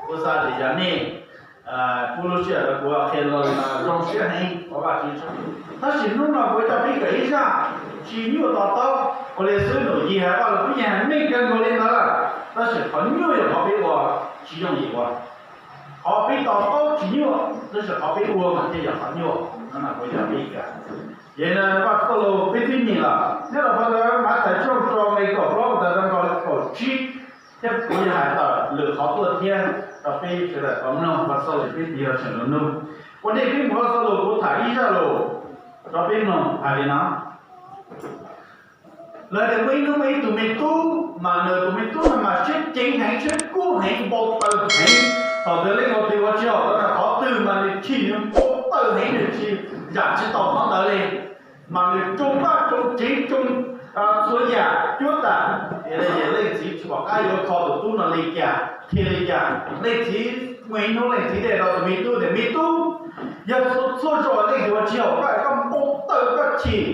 Kuv xav tias yog nej pub lub sij hawm rau kuv qhia los zoo siab heev, ua Vajtswv tsaug. Tab sis hnub no kuv coj peb kawm ib zaj tsis nyuaj to taub, ua li xwb num yig hais Vajluskub yeej hais meej kawg nkaus li ntawd lawm, tab sis qhov nyuaj yog qhov peb ua tsis yooj yim ua. Qhov peb to taub tsis nyuaj, tab sis qhov peb ua mas thiaj yog qhov nyuaj. Hnub no kuv coj peb kawm, ces Vajtswv txoj lus peb twb nyeem lawm, nyob rau phau ntawv Mathais tshooj rau nqe kaum plaub mus txog rau nqe kaum tsib, thiab kuv yuav hais tawm lwm qhov tuaj thiab rau peb sawv daws tau mloog Vajtswv txoj lus peb tig los seem lus nug. Ua ntej peb mus Vajtswv txoj lus kuv tham ib zaj lus rau peb mloog hais li no. Lawv tias muaj ib hnub muaj ib tug me tub, mas nws tus me tub no mas siab ceev heev, siab kub heev, npau taws heev. Thaum twg leej txiv ua tsis haum qhov twg mas nws chim, nws npau taws heev, nws tsis zam tsis tau qhov ntawd li. Mas nws tsoo vaj tsoo tsev, tsoo txhua yam cuab tam, es leej txiv tsis pom qab yuav kho tus tub no li cas, qhia li cas. Leej txiv, muaj ib hnub leej txiv thiaj hais rau tus me tub tias, me tub, yog txhua zaus leej txiv ua tsis haum koj es koj npau taws, koj chim,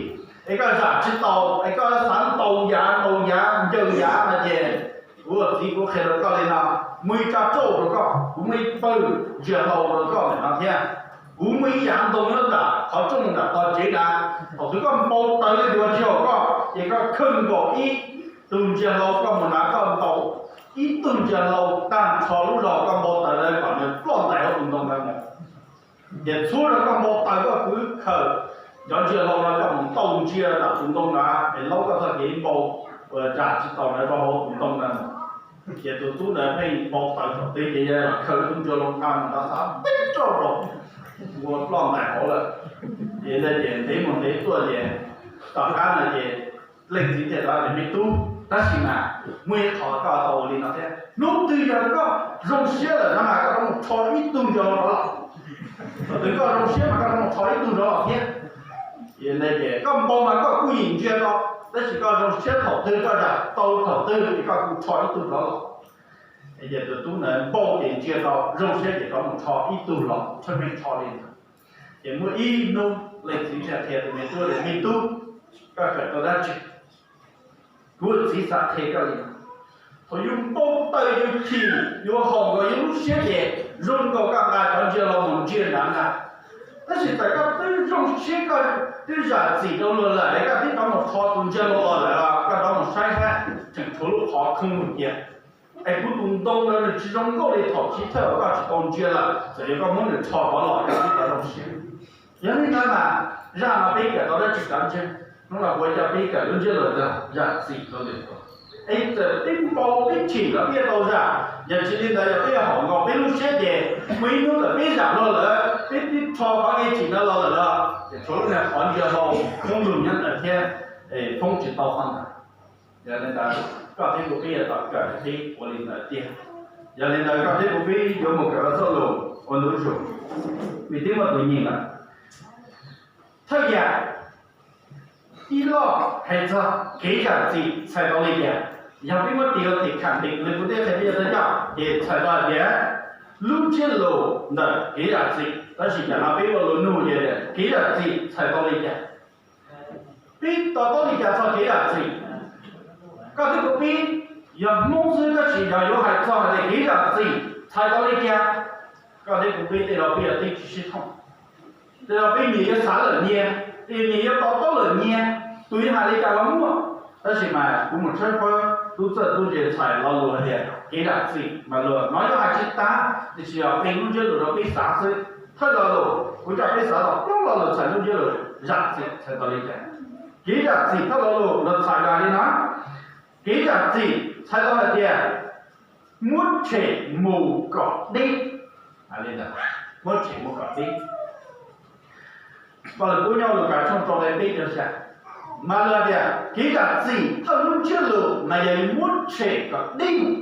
es koj zam tsis tau, es koj xav ntaus yav ntaus yav ncaws yav no ces kuv ua txiv kuv qhia rau koj li no, muaj ib tsab rauj rau koj, kuv muaj ib pawg ntsia hlau rau koj ntawm no thiab. Kuv muaj ib yav ntoo nyob nram qhov rooj nram tog tsev na. Thaum twg koj npau taws leej txiv ua tsis haum koj ces koj khawb nkaus ib tug ntsia hlau, koj mus hnav koj ntaus ib tug ntsia hlau tag nrho lub zog koj npau taws ntawd kom nws ploj ntais hauv tus ntoo ntawd mus. Ces txhua zaus koj npau taws koj kwv khaws cov ntsia hlau no koj mus ntaus ntsia nram tus ntoo ntawd es laub koj txoj kev npau uas zam tsis tau ntawd rau hauv tus ntoo ntawd mus. Ces tus tub ntawd pheej npau taws thaum twg ces yog khaws tus ntsia hlau ntawd mus nrad xav tib rauj rau, ua ploj ntais hauv lawm. Ces ntawd ces ntev mus ntev tuaj ces tom qab no ces leej txiv thiaj hais tias me tub, tab sis mas muaj ib qho koj tau ua li no thiab, hnub twg yog koj zoo siab lawm no mas koj rov mus rho ib tug ntsia hlau rov los. Thaum twg koj zoo siab mas koj rov mus rho ib tug rov los thiab. Ces koj npau mas koj kuj yeem ntsia tau, tab sis koj zoo siab thaum twg koj zam tau thaum twg ces koj kuj rho ib tug rov los. Ces tus tub ntawd npau ces ntsia tau, zoo siab ces rov mus rho ib tug los, tshawb meej rho li ntawd. Ces muaj ib hnub leej txiv thiaj qhia tus me tub tias me tub, koj kawm tau dab tsi? Kuv txiv xav qhia koj li no, thaum yus npau taws yus chim yuav haum nkaus yus lub siab ces zoo nkaus koj nqa cov ntsia hlau mus ntsia nrad ntag. Tab sis txawm koj twb zoo siab koj twb zam txim rau luag lawm es koj twb rov mus rho tus ntsia hlau los lawm los koj rov mus saib saib tseem tshuav lub qhov khoob mus cia. Es kuv tus ntoo ntawd nws tsis zoo nkauj li thaum chiv thawj uas koj tsis tau ntsia lawm, txawm yog koj muab nws rho rov los koj twb tau zoo siab. Yog li ntawd mas zaj no peb kawm tau dab tsi kav ntsej? Hnub no kuv coj peb kawm lub ntsiab lus tias zam txim rau lwm tus. Es txawm peb npau peb chim los peb yuav tau zam, yog tsis li ntawd yog peb yuav haum nkaus peb lub siab ces muaj ib hnub txawm peb zam luag lawm, peb twb rho qhov kev chim ntawd los lawm los ces tshuav lub niag qhov ntsia hlau khoob lug nyob ntawd thiab, foob tsis tau qhov ntawd. Yog li ntawd koj thiab kuv peb yuav tau kawm peb ua li ntawd tiag. Yog li ntawd koj thiab kuv peb yuav mus kawm Vajtswv txoj lus ua ntu zus, vim twb muaj tus nyeem lawm. Thawj yam ib loj hais txog kev zam txim txhais tau li cas. Yog peb muab tis ua tim kham tim li kuv twb qhia peb cov thawj coj ces txhais tau hais tias lub ntsiab lus ntawm kev zam txim, tab sis cas no peb ua lus nug ces kev zam txim txhais tau li cas. Peb to taub li cas txog kev zam txim? Koj thiab kuv peb yog Hmoob xwb tab sis yog yuav hais txog hais tias kev zam txim txhais tau li cas, koj thiab kuv peb tej laus peb yuav teb tsis sib thooj. Tej laus peb nyias yuav xav lawm nyias, tej nyias yuav to taub lawm nyias, tus yuav hais li cas los muaj. Tab sis mas kuv mus tshawb fawb tub txawj tub ntse txhais lo lus hais tias kev zam txim mas luag hnov yuav hais tsis tag, tiam sis yog qee lub ntsiab lus rau peb xav xwb. Thawj lo lus kuv coj peb xav tau plaub lo lus txhais lub ntsiab lus zam txim txhais tau li cas. Kev zam txim thawj lo lus luag txhais hais li no, kev zam txim txhais tau hais tias muab tshem mus kom deb. Muab tshem mus kom deb. Paj Lawg Kub nyob Lukas tshooj rau nqe peb rau xya, mas luag tias kev zam txim thawj lub ntsiab lus mas yog yus muab tshem kom deb mus.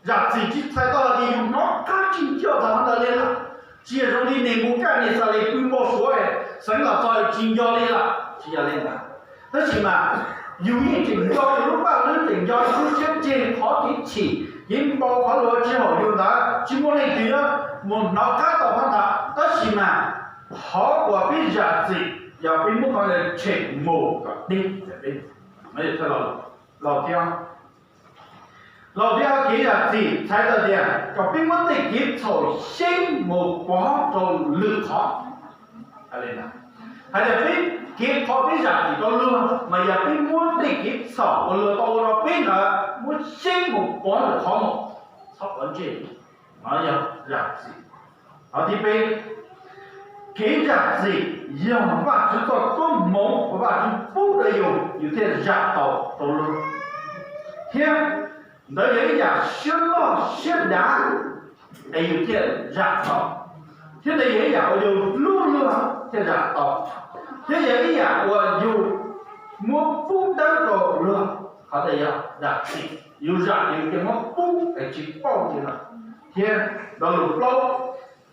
Zam txim tsis txhais tau hais tias yus hnov qab tsis nco txog qhov ntawd li lawm, tsis yog zoo li Nenpukajnexales pw npau suav xeev los txog tsis nco li lawm, tsis yog li ntawd. Tab sis mas yus yeej tseem nco yus lub paj lwb, tseem nco yus lub siab tseg qhov kev chim kev npau qhov luag tsis haum yus ntawd, tsis muaj leej twg yuav mus hnov qab tau qhov ntawd. Tab sis mas qhov uas peb zam txim yog peb muab qhov ntawd tshem mus kom deb. Thawj lo lus, lo thib ob, Laus thiab kev zam txim txhais tau tias kom peb muab tej kev txhaum xyeeb mus pov rau lwm qhov. Hais tias peb kev qhov peb zam txim rau luag mas yog peb muab tej kev txhaum uas luag tau ua rau peb ntawd muab xyeeb mus pov lwm qhov mus, txhob pov ntsej. No yog zam txim. Qhov thib peb, kev zam txim yog Vajtswv txoj koob hmoov uas Vajtswv pub rau yus, yus thiaj zam tau rau luag, thiab ntawd yog ib yam siab loj siab dav es yus thiaj zam tau, thiab ntawd yog ib yam uas yus hlub luag thiaj zam tau, thiab yog ib yam uas yus muab pub dawb rau luag. Qhov ntawd yog zam txim, yus zam yus thiaj muab pub es tsis pauj li lawm. Thiab lo lus plaub,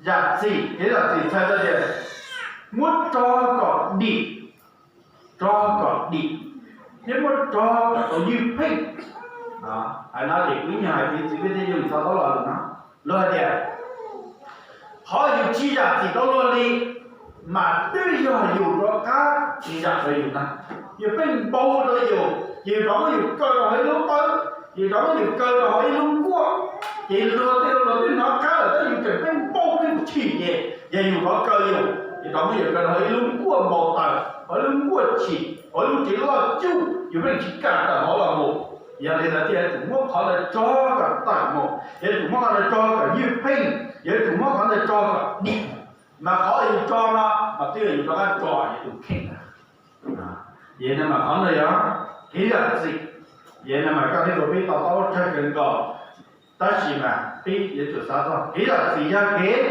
zam txim, kev zam txim txhais tau tias muab rog kom dim, rog kom dim, thiab muab rog kom tau ywj pheej. Hais no ces kuv nyuam hais piv txwv peb thiaj yooj yim to taub lo lus no. Luag hais tias qhov yus tsis zam txim rau luag li mas twb yog yus rov qab tsis zam rau yus ntag. Yus pheej npau rau yus, ces yus rov muab yus kaw rau hauv ib lub tawb, ces yus rov muab yus kaw rau hauv ib lub nkuaj, ces luag tej luag twb hnov qab lawm tab yus tseem pheej npau pheej chim ces yog yus rov kaw yus, ces rov muab yus kaw rau hauv ib lub nkuaj npau taws, hauv ib lub nkuaj chim, hauv ib lub tsev loj cuj, yus pheej tsis kam tawm hauv los mus. Yog li ntawd thiaj yuav tsum muab qhov ntawd tso kom tawm mus, yuav tsum muab qhov ntawd tso kom ywj pheej, yuav tsum muab qhov ntawd tso kom dim. Mas qhov yus tso no mas twb yog yus rov qab tso yus tus kheej. Yog li no mas qhov ntawd yog kev zam txim. Yog li no mas koj thiaj ua peb to taub tsawg kawg nkaus. Tab sis mas peb yuav tsum xav txog kev zam txim yog kev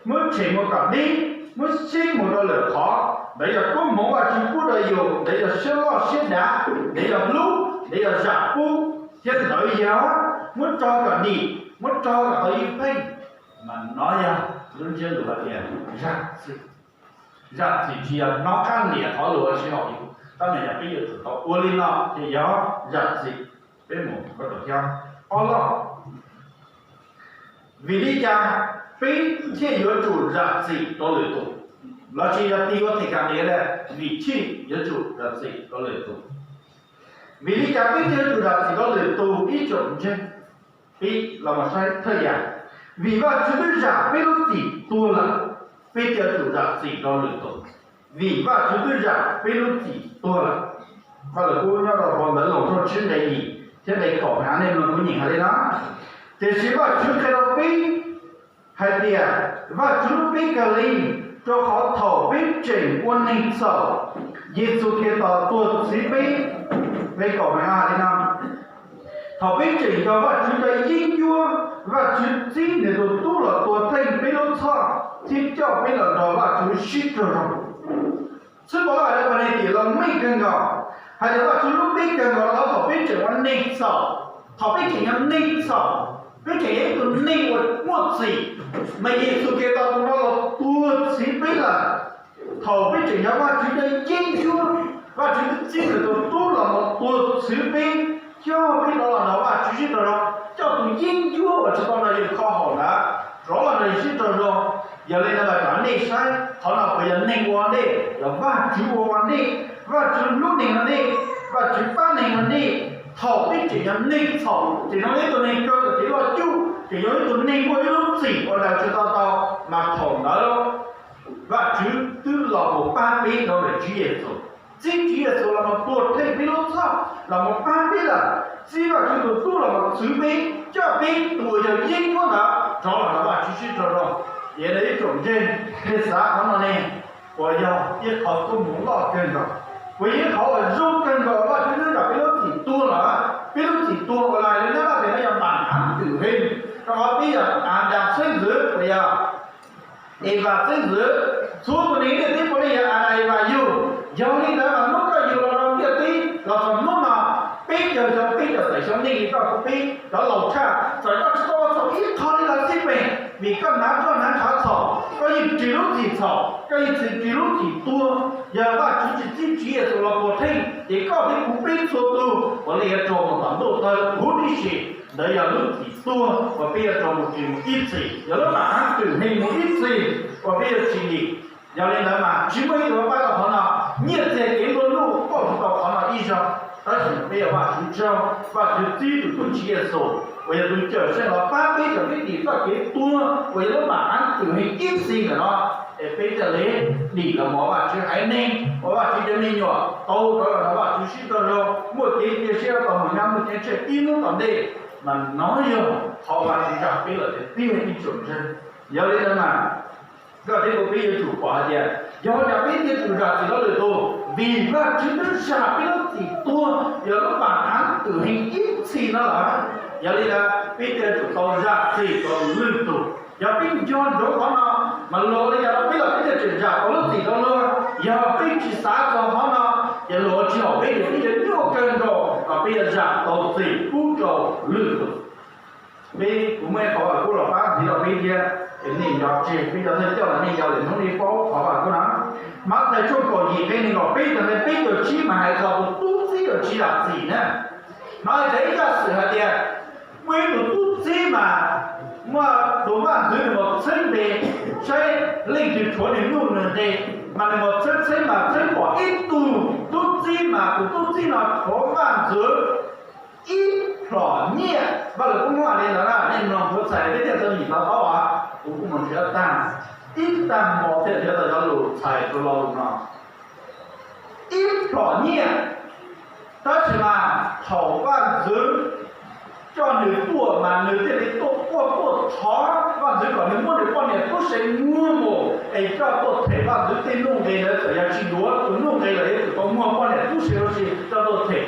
muab tshem mus kom dib, muab xyeeb mus rau lwm qhov. Ntawd yog koob hmoov Vajtswv pub rau yus, ntawd yog siab loj siab dav, ntawd yog hlub, ntawd yog zam pub, thiab ntawd yog muab rog kom dim, muab rog kom tau ywj pheej. Mas no yog lub ntsiab lus hais tias zam txim. Zam txim tsis yog hnov qab nias qhov lus sib haum yus, tab sis yog peb yuav tsum tau ua li no ces yog zam txim. Peb mus rau thiab ob loj. Vim li cas peb thiaj yuav tsum zam txim rau lwm tus? Los sis yog tig ua them kam nias tias vim chij yuav tsum zam txim rau lwm tus? Vim li cas peb thiaj yuav tsum zam txim rau lwm tus ib tsoom ntseeg? Peb los mus saib thawj yam, vim Vajtswv twb zam peb lub txim tuag lawm, peb thiaj yuav tsum zam txim rau lwm tus. Vim Vajtswv twb zam peb lub txim tuag lawm. Vaj Lus Kub nyob rau hauv ntawv Loos tshooj tsib nqe yim thiab nqe kaum hais nej mloog kuv nyeem hais li no: Tiam sis Vajtswv qhia rau peb hais tias Vajtswv hlub peb kawg li, rau qhov thaum peb tseem ua neeg txhaum, Yexus Khetos tuag txhiv peb. Nqe kaum hais li no: Thaum peb tseem yog Vajtswv cov yeeb ncuab, Vajtswv txib nws tus tub los tua theej peb lub txhoj thiab coj peb los nrog Vajtswv sib raug zoo. Txwv Paulus hais rau Kos Nes Tias los meej kawg nkaus, hais tias Vajtswv hlub peb kawg nkaus rau qhov thaum peb tseem ua neeg txhaum, thaum peb tseem yog neeg txhaum, peb tseem yog ib tug neeg uas muaj txim, mas Yexus Khetos tus no los tuag txhiv peb lawm. Thaum peb tseem yog Vajtswv cov yeeb ncuab, Vajtswv twb txib nws tus tub los mus tuag txhiv peb, coj peb rov los nrog Vajtswv sib raug zoo, coj tus yeeb ncuab uas tsis tau nrog yus kho haum ntawd rov los nrog yus sib raug zoo. Yog li no mas kom nej saib qhov no puas yog neeg ua nej, yog Vajtswv ua nej, Vajtswv hlub neeg ua nej, Vajtswv pab neeg ua nej. Thaum peb tseem yog neeg txhaum, tseem yog ib tug neeg kaw tau kev loj cuj, tseem yog ib tug neeg muaj ib lub txim uas daws tsis tau tau, mas thaum ntawd Vajtswv twb los mus pab peb rau ntawm Tswv Yexus. Txib Tswv Yexus los mus tuag theej peb lub txhoj los mus pab peb lawm. Txib Vajtswv tus tub los mus txhiv peb, coj peb tus uas yog yeeb ncuab ntawd rov los nrog Vajtswv sib raug zoo. Yog li ib tsoom ntseeg, nej xav qhov no ne, puas yog ib qho koob hmoov loj kawg nkaus? Puas yog ib qhov uas zoo kawg nkaus? Vajtswv twb zam peb lub txim tuag lawm, peb lub txim tuag uas lais li nyob no ces no yog npam hav twm heej, rau qhov peb yog Adas xeeb ntxwv, puas yog Evas xeeb ntxwv. Txhua tus neeg ntiaj teb puav leej yog Adas Evas yug. Yog li ntawd mas hnub koj yug los rau ntiaj teb los txog hnub no, peb caug xyoo, peb caug tawm xyoo neej li koj kuv peb, cov laus tshaj, txawm koj tsis tau ua txhaum ib qho li los xij peem, vim koj hnav roj hnav ntshav txhaum, koj yeej ris lub txim txhaum, koj yeej txwm ris lub txim tuag. Yog Vajtswv tsis txib Tswv Yexus los puag theej, ces koj thiab kuv peb txhua tus puav leej yuav raug mus tom ntuj tawg huv tib si. Ntawd yog lub txim tuag uas peb yuav raug mus tsis mus ib txhis, yog lub npam hav twm heej mus ib txhis uas peb yuav tsis dim. Yog li ntawd mas tsis muaj ib tug pab tau qhov no. Nyiaj txiag kev nplua nuj pauj tsis tau qhov no ib zaug, tab sis peb yog Vajtswv tsaug, Vajtswv txib tus tub Tswv Yexus uas yog tus cawm seej los pab peb kom peb dim txoj kev tuag uas yog lub npam aav twm heev ib txhis ntawm no, es peb thiaj li dim los mus ua Vajtswv haiv neeg, ua Vajtswv cov me nyuam, tau rov los nrog Vajtswv sib raug zoo, muaj kev cia siab tau mus nyob, muaj cev tshiab ib hnub tom ntej. Mas nov yog qhov Vajtswv zam peb lawm tiag tiag ib tsoom ntseeg. Yog li ntawd mas koj thiab kuv peb yuav tsum pom hais tias yog ua cas peb thiaj tsum zam txim rau lwm tus, vim Vajtswv twb zam peb lub txim tuag yog lub npam aav twm heev ib txhis no lawm. Yog li ntawd peb thiaj tsum tau zam txim rau lwm tus. Yog peb nco ntsoov qhov no, mas luag ua li cas rau peb los peb thiaj tseem zam tau lub txim rau luag. Yog peb tsis xav txog qhov no, ces luag ua tsis haum peb, ces peb yuav nyuaj kawg nkaus kom peb yuav zam tau txim pub rau lwm tus. Peb, kuv muaj ib qhov Vaj Lug Kub los pab ntxiv rau peb thiab, es nej nco tseg, peb cov thawj coj los nej nco lawm, hnub no paub qhov Vaj Lug Kub no. Mathais tshooj kaum yim nqe nees nkaum peb, nqe peb caug tsib mas hais txog tus tub txib uas tsis zam txim na. Hnov hais tias ib zaj xwm hais tias muaj ib tus tub txib mas muaj tus vaj ntxwv nws mus txheeb npe saib leej twg rhuav nws nuj nws nqi, mas nws mus txheeb txheeb mas txheeb pom ib tug tub txib mas tus tub txib no rhuav vaj ntxwv ib plhom nyiaj. Vaj Lug Kub muab hais li ntawd na, nej mloog kuv txhais peb thiaj tau yim tau taub as, kuv kuj mus nrhiav tag, ib tag hmo thiaj nrhiav tau cov lus txhais rau lo lus no. Ib plhom nyiaj. Tab sis mas thaum vaj ntxwv coj nws tuaj mas nws thiaj li tuaj quaj tuaj thov vaj ntxwv kom nws muab nws poj niam tub se muag mus es coj tuaj them vaj ntxwv tej nuj nqi ntawd, txawm yog tsis yuav tus nuj nqi los yuav tsum tau muag poj niam tub se huv si coj tuaj them.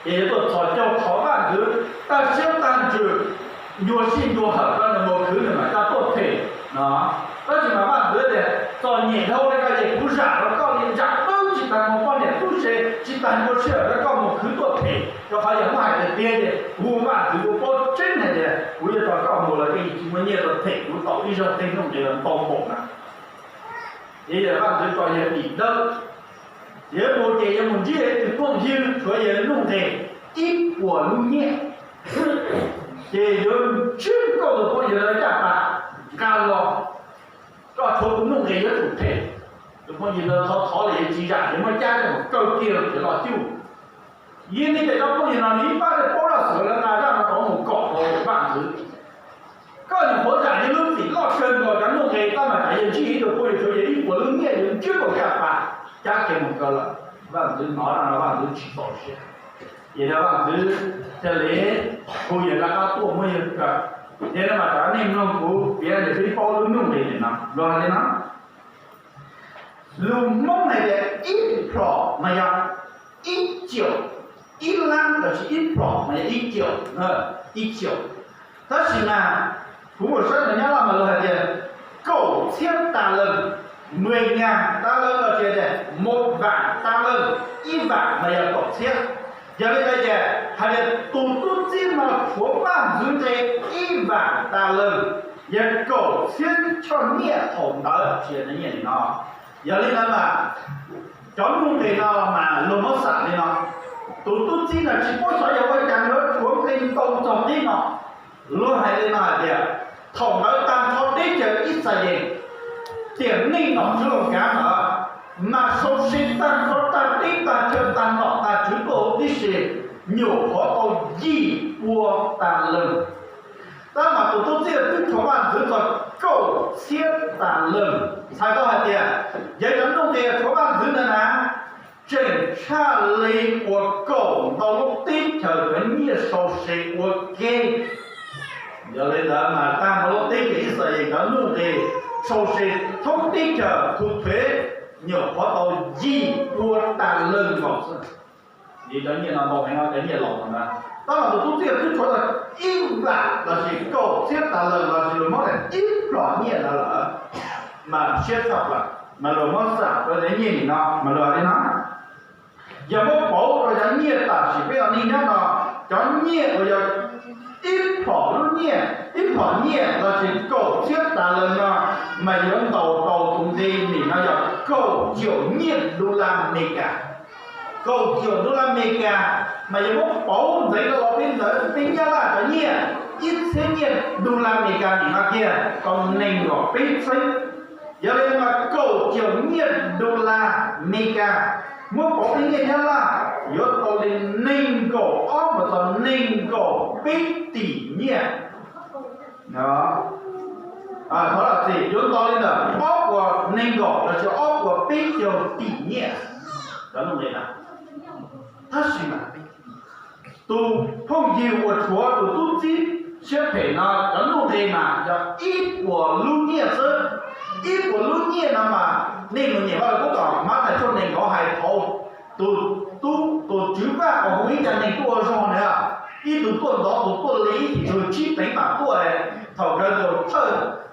Ces yuav tuaj txhos caug thov vaj ntxwv tag siab tag ntsws, ncua sij ncua hawm rau nws mus khwv nws mam coj tuaj them no. Tab sis mas vaj ntxwv tias, txom nyem dhau li ko ces kuv zam rau koj li, zam dawb tsis tas mus poj niam tub se, tsis tas ncua sij hawm rau koj mus khwv tuaj them, rau qhov yog muab hais tiag tiag ces kuv ua vaj ntxwv kuv paub tseeb hais tias kuv yuav rau koj mus los yeej tsis muaj nyiaj rau them kuv tau ib zaug tej nuj nqi los ntau npaum na. Ces yog vaj ntxwv tso yawg dim dawb, yawg mus ces yawg mus ntsib ib tug phooj ywg rhuav yawg nuj nqi ib puas lub nyiaj. Ces yawg ntsib nkauj tus phooj ywg ntawd caj pas, nqa los, koj rhuav kuv nuj nqi yuav tsum them. Tus phooj ywg ntawd thov thov los yawg tsis zam, yawg muab cab coj mus kaw kiag rau pem loj cuj. Yog li ces cov phooj ywg no nws ib pab thiaj paub zaj xwm lawv nqa zaj no rov mus kom rau vaj ntxwv. Koj nyuam qhuav zam yawg lub txim loj kawg nkaus cov nuj nqi tab mas tsam yawg ntsib ib tug phooj ywg rhuav yawg ib puas lub nyiaj, yawg ntsib nkaus caj pas, cab kiag mus kaw lawm. Vaj ntxwv hnov zaj no vaj ntxwv tsis txaus siab, ces yog vaj ntxwv thiaj li hu yawg rov qab tuaj muab yawg kaw. Yog li mas cov nej mloog kuv piav ces peb paub lub nuj nqi ntawm no, luag hais li no. Lus Hmoob hais tias ib plhom mas yog ib caum, ib lab los sis ib plhom mas yog ib caum, ib caum. Tab sis mas kuv mus saib ntawm Nyab Laj mas luag hais tias kaum txhiab tas lees, mười ngàn tas lees los sis tias một vạn tas lees, ib vam mas yog kaum txhiab. Yog li ntawd ces hais tias tus tub txib no rhuav vaj ntxwv nqi ib vam tas lees, yog kaum txhiab choj nyiaj thaum ntawd tsis yog nyiaj li no. Yog li ntawd mas cov nuj nqi no mas luag muab xam li no. Tus tub txib no tsis paub xyov yog ua cas nws rhuav nqi ntau txog tib no. Luag hais li no hais tias thaum ntawd tag nrho teb chaws Yixalayees, tiam neej nom tswv Loos Kav ntawd, mas sau se tag nrho tag teb tag chaw tag nom tag tswv tuaj huv tib si, nyuam qhuav tau yim pua tas lees. Tab mas tus tub txib twb rhuav vaj ntxwv txog kaum txhiab tas lees. Txhais tau hais tias yog cov nuj nqi rhuav vaj ntxwv ntawd na, tseem tshaj li uas kaum ntau lub teb chaws cov nyiaj sau se ua ke. Yog li ntawd mas tag nrho lub teb chaws Yixalayees cov nuj nqi sau se thoob teb chaws thu thuev nyuam qhuav tau yim pua tas lees nkaus xwb. Vim cov nyiaj no ntau heev, cov nyiaj laus no na. Tab mas tus tub txib twb rhuav tau ib vam los sis kaum txhiab tas lees los sis luag muab tias ib plhom nyiaj ntawd lawm, mas siab tshaj plaws. Mas luag muab xam rau cov nyiaj nim no mas luag hais li no, yog muab pauv rau cov nyiaj tam sim peb ua neej nyob no, cov nyiaj uas yog ib plhom lub nyiaj, ib plhom nyiaj los sis kaum txhiab tas lees no, mas yuav ntaus rau tus nqi nim no yog kaum caum nyiaj dus las Amelikas. Kaum caum dus las Amelikas mas yog muab pauv ntxiv rau peb ntawd peb Nyab Laj cov nyiaj, ib txhiab nyiaj dus las Amelikas nim no kiag tau nees nkaum peb txheeb. Yog li mas kaum caum nyiaj dollar Amelikas muab pauv ib nyiaj Nyab Laj yuav tau li nees nkaum ob mus txog nees nkaum peb tim nyiaj. Thov los txim, yuav tau li ntawm ob puas nees nkaum los sis ob puas peb caug tim nyiaj. Cov nuj nqis na, tab sis mas tus phooj ywg uas tshuav tus tub txib siab phem no cov nuj nqis mas yog ib puas lub nyiaj xwb. Ib puas lub nyiaj no mas nej mus nyeem Vaj Lug Kub tom Mathais tshooj nees nkaum hais thaum tus tub, tus tswv vaj uas hu ib co neeg tuaj ua zog na, ib tug tuaj ntxov tus tuaj lig, ib tug tsib teev mas tuaj. Thaum nkawd tus thawj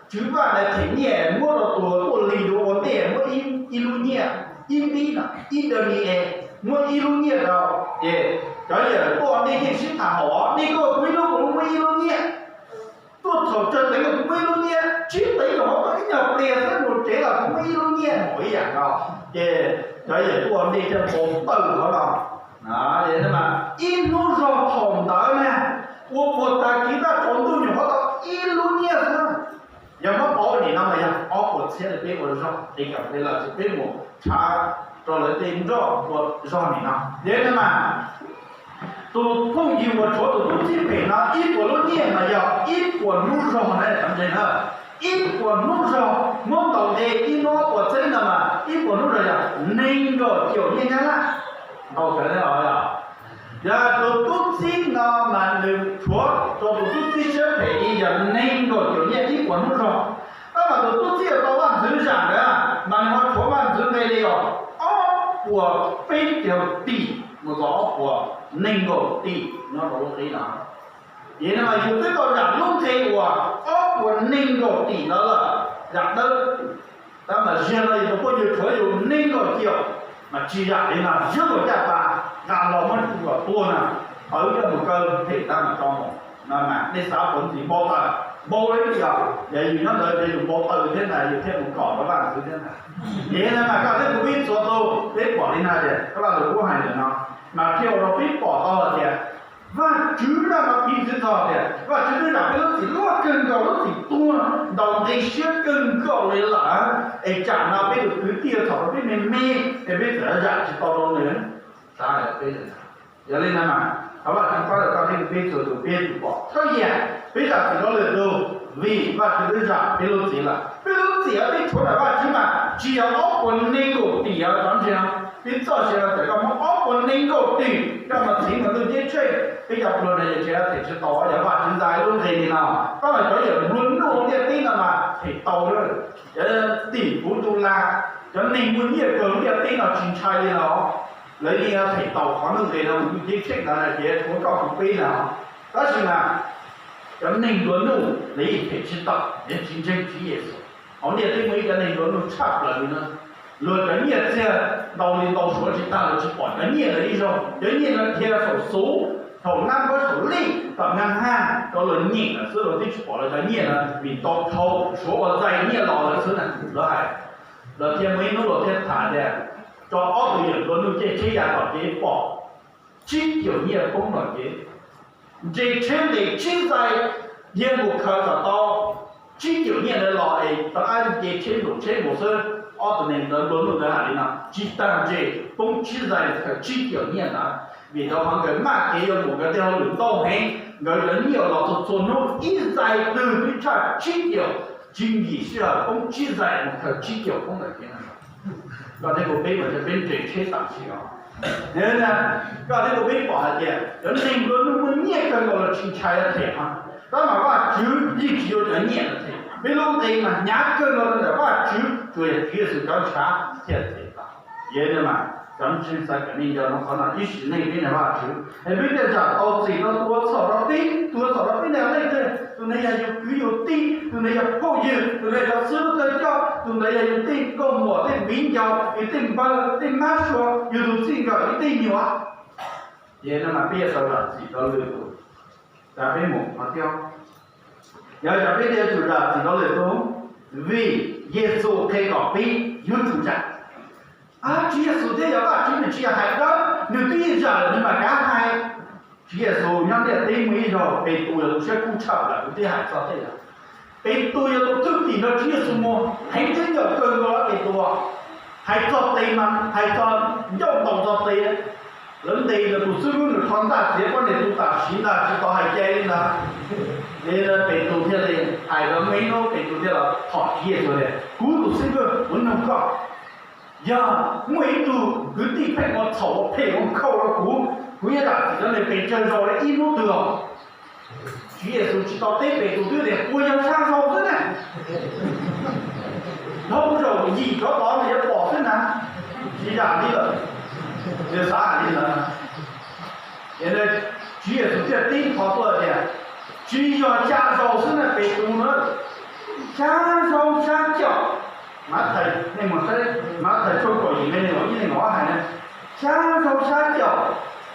tswv vaj ntawd them nyiaj muab rau tus tuaj lig ua ntej muab ib lub nyiaj, ib npib no, ib dab ni es muab ib lub nyiaj rau. Ces cov yawm tuaj ntej yeej sib tham hauv, nej tuaj kuv ib lub, kuv muab ib lub nyiaj. Tuaj thaum tsawg teev kuv muab ib lub nyiaj, tsib teev los ho tuaj ib nyuag pliag xwb mus tsev los kuv muab ib lub nyiaj npaum ib yam nkaus. Ces cov yawm tuaj ntej thiaj npau taws hov no. Ib hnub zog thaum ntawd na, ua puas tag kis vaj tsaus ntuj nyuam qhuav tau ib lub nyiaj xwb. Yog muab pauv nim no mas yog ob puas txhiab li peb ua zog es kam peb los tsis peb mus tshav rau lawv tej nroj ua zog nim no. Yog li mas tus phooj ywg uas tshuav tus tub txib phem no ib puas lub nyiaj mas yog ib puas hnub zog na, cov ntseeg na. Ib puas hnub zog muab ntaus nqe ib hnub ob puas txhiab no mas ib puas hnub zog yog nees nkaum caum nyiaj Nyab Laj. Ntau kawg li os. Yog tus tub txib no mas nws tshuav rau tus tub txib siab phem i yog nees nkaum caum nyiaj ib puas hnub zog. Tab mas tus tub txib uas tau vaj ntxwv zam ntawd mas nws ho tshuav vaj ntxwv nqe li os ob puas peb caug tim mus txog ob puas nees nkaum tim nyob rau lub qib no. Yog no mas yus twb tau zam lub nqe uas ob puas nees nkaum tim ntawd lawm, zam dawb. Tab mas ziag no yus tus phooj ywg tshuav yus nees nkaum caum mas tsis zam li no, ziab luag caj pas nqa los muab ua tuag na, tawv coj mus kaw them tab mas tso mus no mas nej xav puas ntxim npau taws, npau li yog, yog yus nyob ntawd ces yus npau taws thiab ntag, yus thiaj mus kom rau vaj ntxwv thiab ntag. Ces no mas koj thiab kuv peb txhua tus peb pom li no tias koj Vaj Lug Kub hais ntawm no mas thiaj ua rau peb pom tau hais tias Vajtswv zaj no piv txwv txog tias Vajtswv twb zam peb lub txim luaj kawg nkaus, lub txim tuag ntaus nqi siab kawg nkaus li lawm, es tsam no peb tus kwv tij txhaum rau peb me me es peb txawm zam tsis tau rau nws. Xav peb Yog li no mas thov Vajtswv pab rau koj thiab peb txhua tus peb tus pom txhawb yam, peb zam txim rau lwm tus, vim Vajtswv twb zam peb lub txim lawm. Peb lub txim peb tshuav ntawm Vajtswv mas tsis yog ob puas nees nkaum tim os, cov ntseeg. Peb txoj sia no txawm koj muab ob puas nees nkaum tim coj mus txhiv mus ntuj ceeb tsheej, peb cov pluag no yog tsis them tsis tau, yog Vajtswv ntxa lub nqe li no, koj mas cov yawm nplua nuj ntiaj teb no mas them tau. Cov tim puv tu la, cov neeg muaj nyiaj kawg ntiaj teb no tsis ntshai li los, lawv yeej yuav them tau qhov nuj nqis no mus ntuj ceeb tsheej ntawd ces tshuav koj kuv peb no. Tab sis mas cov neeg nplua nuj lawv yeej them tsis tau, lawv tsis ntseeg Tswv Yexus. Hauv ntiaj teb muaj ib cov neeg nplua nuj tshaj plaws li no, luag cov nyiaj txiag ntau li ntau suav tsis tag, luag tsis pom cov nyiaj ntawd ib zaug. Cov nyiaj ntawd dhia saum xuv, saum nab npawb, saum lij, tom naj haj rau luag nyeem lawm xwb, luag twb tsis pom luag cov nyiaj ntawd vim tau dhau suav ua ntxais nyiaj los lawm xwb na, luag hais. Luag thiaj muaj ib hnub luag thiaj tham tias tso ob tug yawm nplua nuj caij tsheb ya tom kev pom tsib caug nyiaj poob tom kev, nres tsheb ntes tsib ntxais, dhia mus khaws kom tau tsib caug nyiaj ntawd los es rov qab nce tsheb nplum tsheb mus xwb. Ob tug neeg ntawd nplua nuj ntawd hais li no, tsis tag nres poob tsib ntxais khaws tsib caug nyiaj ntawd. Vim rau qhov nkawd maj kev yuav mus, nkawd tej hauj lwm ntau heev, nkawd cov nyiaj los txog txhua hnub ib ntxais twg twb tshaj tsib caug, tsib yim sij hawm poob tsib ntxais mus khaws tsib caug poob ntawm kev no. Koj thiab kuv peb mas peb nres tsheb tam sim os. Koj thiab kuv peb pom hais tias cov neeg nplua nuj muaj nyiaj kawg nkaus los tsis ntshai yuav them mas, tab mas Vajtswv yeej tsis yuav cov nyiaj ntawd them. Peb lub nqe mas hnyav kawg nkaus rau ntawm Vajtswv, tsuas yog Tswv Yexus cov ntshav thiaj them tau. Yog li mas cov ntseeg, xav kom nej nco ntsoov qhov no, ib sim neej peb nrog Vajtswv es peb thiaj zam tau txim rau tus uas txhaum rau peb, tus uas txhaum rau peb ntawd leej twg, tus ntawd yog yus kwv yus tij, tus ntawd yog phooj ywg, tus ntawd yog xib hwb thawj coj, tus ntawd yog yus tej nkauj muam, tej viv ncaus, yus tej npawg, tej mab sua, yus tus txij nkawm, yus tej nyuam. Ces no mas peb yuav tau zam txim rau lwm tus. Cas peb mus qhov thiab, yog cas peb thiaj yuav tsum zam txim rau lwm tus? Vim Yexus qhia kom peb yuav tsum zam. Tswv Yexus thiaj yog Vajtswv, nws tsis yog hais dawb, nws twb yeej zam lawm nws mam kav hais. Tswv Yexus nyob ntiaj teb muaj ib zaug, Petus yog tus siab kub tshaj plaws, kuv twb hais txog tej lawm. Petus yog tus thwj tim nrog Tswv Yexus mus, heev tshaj yam kawg nkaus li Petus. Hais txog tes mas hais txog ncauj ntaus txog tes. Lawv ntes los tus xib hwb nws rho ntaj txiav pob niam tus tam sim ntag tsis tau hais cai li ntag. Ces Petus thiaj li hais rau muaj ib hnub Petus thiaj los thov Tswv Yexus tias, kuv tus xib hwb, kuv nug koj, yog muaj ib tug kwv tij pheej ua txhaum ua phem ua nkhaus rau kuv, kuv yuav zam txim rau nws pes tsawg zaus li ib hnub twg os? Tswv Yexus tsis tau teb Petus twb tias puas yog xya zaus xwb na, dhau zaum yim rov tod nws yuav pom xwb na, tsis zam li lawm. Nws xav hais li ntawd. Ces Tswv Yexus thiaj teb thov tuaj tias, tsis yog xya zaus xwb na Petus na, xya zaus xya caum. Mathais, nej mus saib Mathais tshooj kaum yim nqe nees nkaum ib nees nkaum ob hais na, xya zaus xya caum.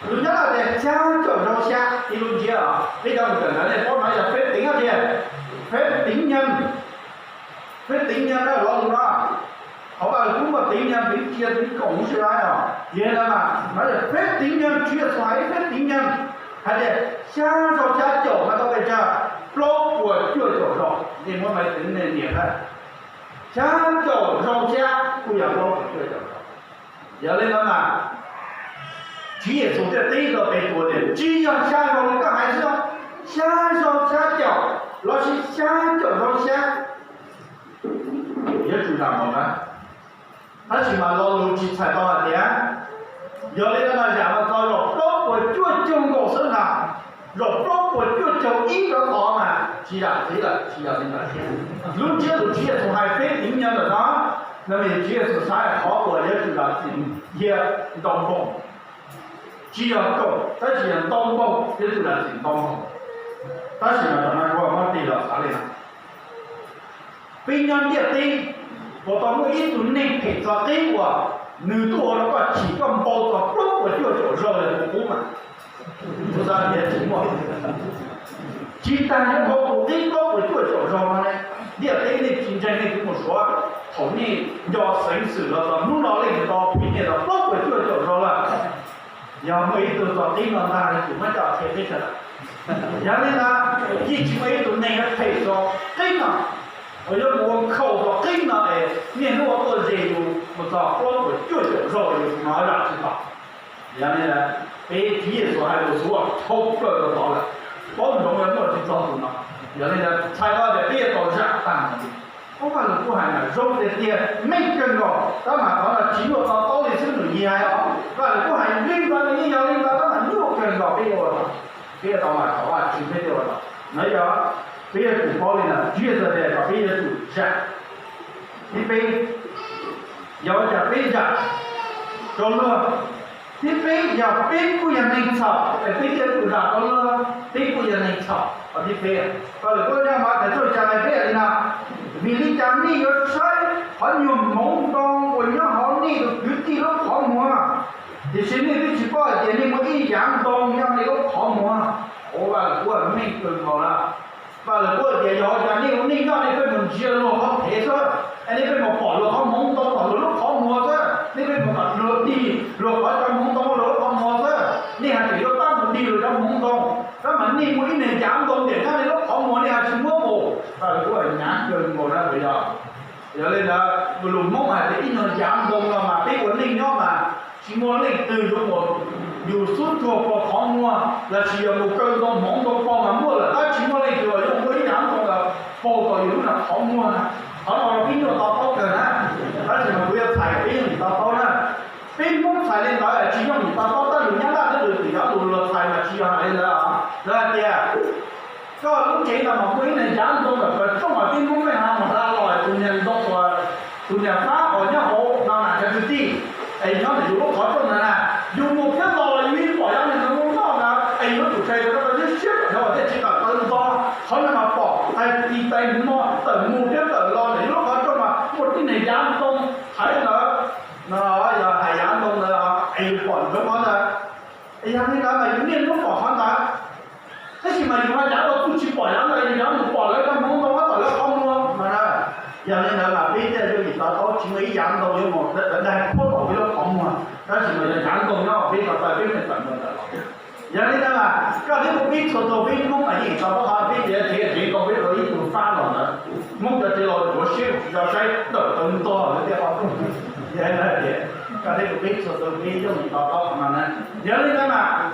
Lus Nyab Laj tias xya caum zaus xya, ib lub ntsiab os, peb cov mus kawm ntawv nej paub no yog phép tính tias, phép tính nhân, phép tính nhân na lo lus no. Qhov Vaj Lug Kub muaj tính nhân, tính chia, tính cộng si lais os, yog li ntawd mas no yog phép tính nhân, Tswv Yexus hais ib phép tính nhân hais tias xya zaus xya caum mas tau pes tsawg? Plaub puas cuaj caum zaus. Nej muab maiv xwv nej nias na, xya caum zaus xya kuj yog plaub puas cuaj caum zaus. Yog li ntawd mas Tswv Yexus thiaj teb rau Petus tias tsis yog xya zaus li koj hais xwb, xya zaus xya caum lossis xya caum zaus xya, yuav tsum zam npaum na. Tab sis mas lo lus tsis txhais tau hais tias, yog li ntawd mas zam los txog zaum plaub puas cuaj caug nkaus xwb ntag, zaum plaub puas cuaj caug ib rov tod mas tsis zam txim lawm, tsis yog li ntawd thiab. Lub ntsiab lus Tswv Yexus hais phép tính nhân ntawm no, no mas Tswv Yexus xav hais qhov uas yuav tsum zam txim yog ntau npaug, tsis yog kaum tab sis yog ntau npaug, yuav tsum zam txim ntau npaug. Tab sis mas tam no kuv muab tig los xav li no, peb nyob ntiaj teb puas tau muaj ib tug neeg phem txog qib uas nws tuaj ua rau koj chim koj npau txog plaub puas cuaj caum zaus li tus qub mas? Kuv xav tias tsis muaj. Tsis tas yuav npau tus qib plaub puas cuaj caum zaus no ne. Ntiaj teb nej tsis ntseeg nej kuv mus suav, thaum nej nco xeev xwm los txog hnub no leej twg tau phim nej tau plaub puas cuaj caum zaus lawm. Yog muaj ib tug txog qib no ntag yuav tsum muab coj qhia peb sawv daws. Yog li ntawd yeej tsis muaj ib tug neeg phem txog qib no uas yuav mus ua nkhaus txog qib no es niaj hnub ua tuaj ze yus mus txog plaub puas cuaj caum zaus yus hnov zam tsis tau. Yog li ntawd peb Tswv Yexus hais lus xub thoob plaws rau tod lawm, paub ntsoov yuav muaj tsis txog tus no. Yog li ntawd txhais tau tias peb yuav tau zam tag nrho li. Ua Vaj Lug Kub hais mas zoo tiag tiag meej kawg nkaus, tab mas qhov no tsis nyuaj to taub li xwb nws yeej hais os. Vaj Lug Kub hais li ntawd nws yeej yog li ntawd tab mas nyuaj kawg nkaus peb yuav ua tau. Peb yuav tau mas thaum Vaj Tswv peb yuav ua tau. Ntawd yog peb yuav tsum paub li ntawd, Tswv Yexus hais tias kom peb yuav tsum zam. Thib peb, yog ua cas peb zam rau luag? Thib peb yog peb kuj yog neeg txhaum es peb thiaj tsum zam rau luag, peb kuj yog neeg txhaum. Qhov thib peb, Vaj Lug Kub nyob Mathais tshooj xya nqe peb li no, vim li cas nej yuav saib qhov nyuag hmoov ntoo uas nyob hauv nej tus kwv tij lub qhov muag, tiam sis nej twb tsis paub hais tias nej muaj ib yav ntoo nyob nej lub qhov muag. Ua Vaj Lug Kub meej kawg nkaus na. Vaj Lug Kub tias yog ua cas nej ua neej nyob nej pheej mus ntsia luag qhov phev xwb, es nej pheej mus pom luag qhov hmoov ntoo pom luag lub qhov muag xwb, nej pheej mus kom luag dig luag qhov cov hmoov ntoo luag lub qhov muag xwb, nej hais tias yuav pab mus dig luag cov hmoov ntoo, tab mas nej muaj ib niag yav ntoo ntiam nyob nej lub qhov muag nej ho tsis muab mus. Vaj Lug Kub hnyav kawg nkaus na puas yog? Yog li ntawd lus Hmoob hais tias ib nyuag yav ntoo no mas peb ua neej nyob mas tsis muaj leej twg yuav mus, yus xub tsuag pos qhov muag los sis yog mus kaw ntoo hmoov ntoo pog mas muaj lawm, tab tsis muaj leej twg yuav mus ua ib yav ntoo los pog tau yus lub qhov muag na. Qhov no peb nyuaj to taub kawg na, tab sis mas kuv yuav txhais peb yooj yim to taub na. Peb Hmoob txhais li ntawd tsis yooj yim to taub, tab lus Nyab Laj twb lwm tim, cov lus luag txhais mas tsis yog hais li ntawd. Lawv hais tias koj lub tsev no mas muaj ib niag yav ntoo ntawm kawg rooj, mas peb Hmoob peb ho mus hla los tus niag ntoo uas tus niag fab uas nyob hauv no mas cov kwv tij es nyob ntawm yus lub qhov rooj ntawd na, yus mus thiab los los yus yeej pom yav niag ntoo noj ntawd, es yus yuav tsum tshais rau koj siab siab kom yog uas tej tsis tawm taw nto, qhov no mas pom tais tis tais hmo tawm mus thiab tawm los ntawm yus lub qhov rooj mas muaj tib niag yav ntoo thaiv ntawd, no yog hais yav ntoo ntawd es yus pom ntsoov qhov ntawd. Es yog li ntawd mas yus niaj hnub pom qhov ntawd, tab sis mas yus ho yav ua txuj tsis pom yav ntawd, yus yav mus pom lawv cov hmoov ntoo tom lawv qhov muag no na. Yog li ntawd mas peb thiaj yooj yim to taub tsis muaj ib yav ntoo yuav mus daig puag tom peb lub qhov muag, tab sis mas yog yav ntoo nyob peb ko taw peb yeej tawm mus ntawm los. Yog li ntawd mas koj thiab kuv peb txhua tus peb Hmoob mas yeej to taub qhov peb tsev tsev ntoo peb ua ib tug fab los ntawd. Hmoob cov tsev laus yuav siab tsis tso saib ntawm tawv ntog lawv tej qhov rooj. Yog li ntawd tias koj thiab kuv peb txhua tus peb yooj yim to taub qhov no na. Yog li ntawd mas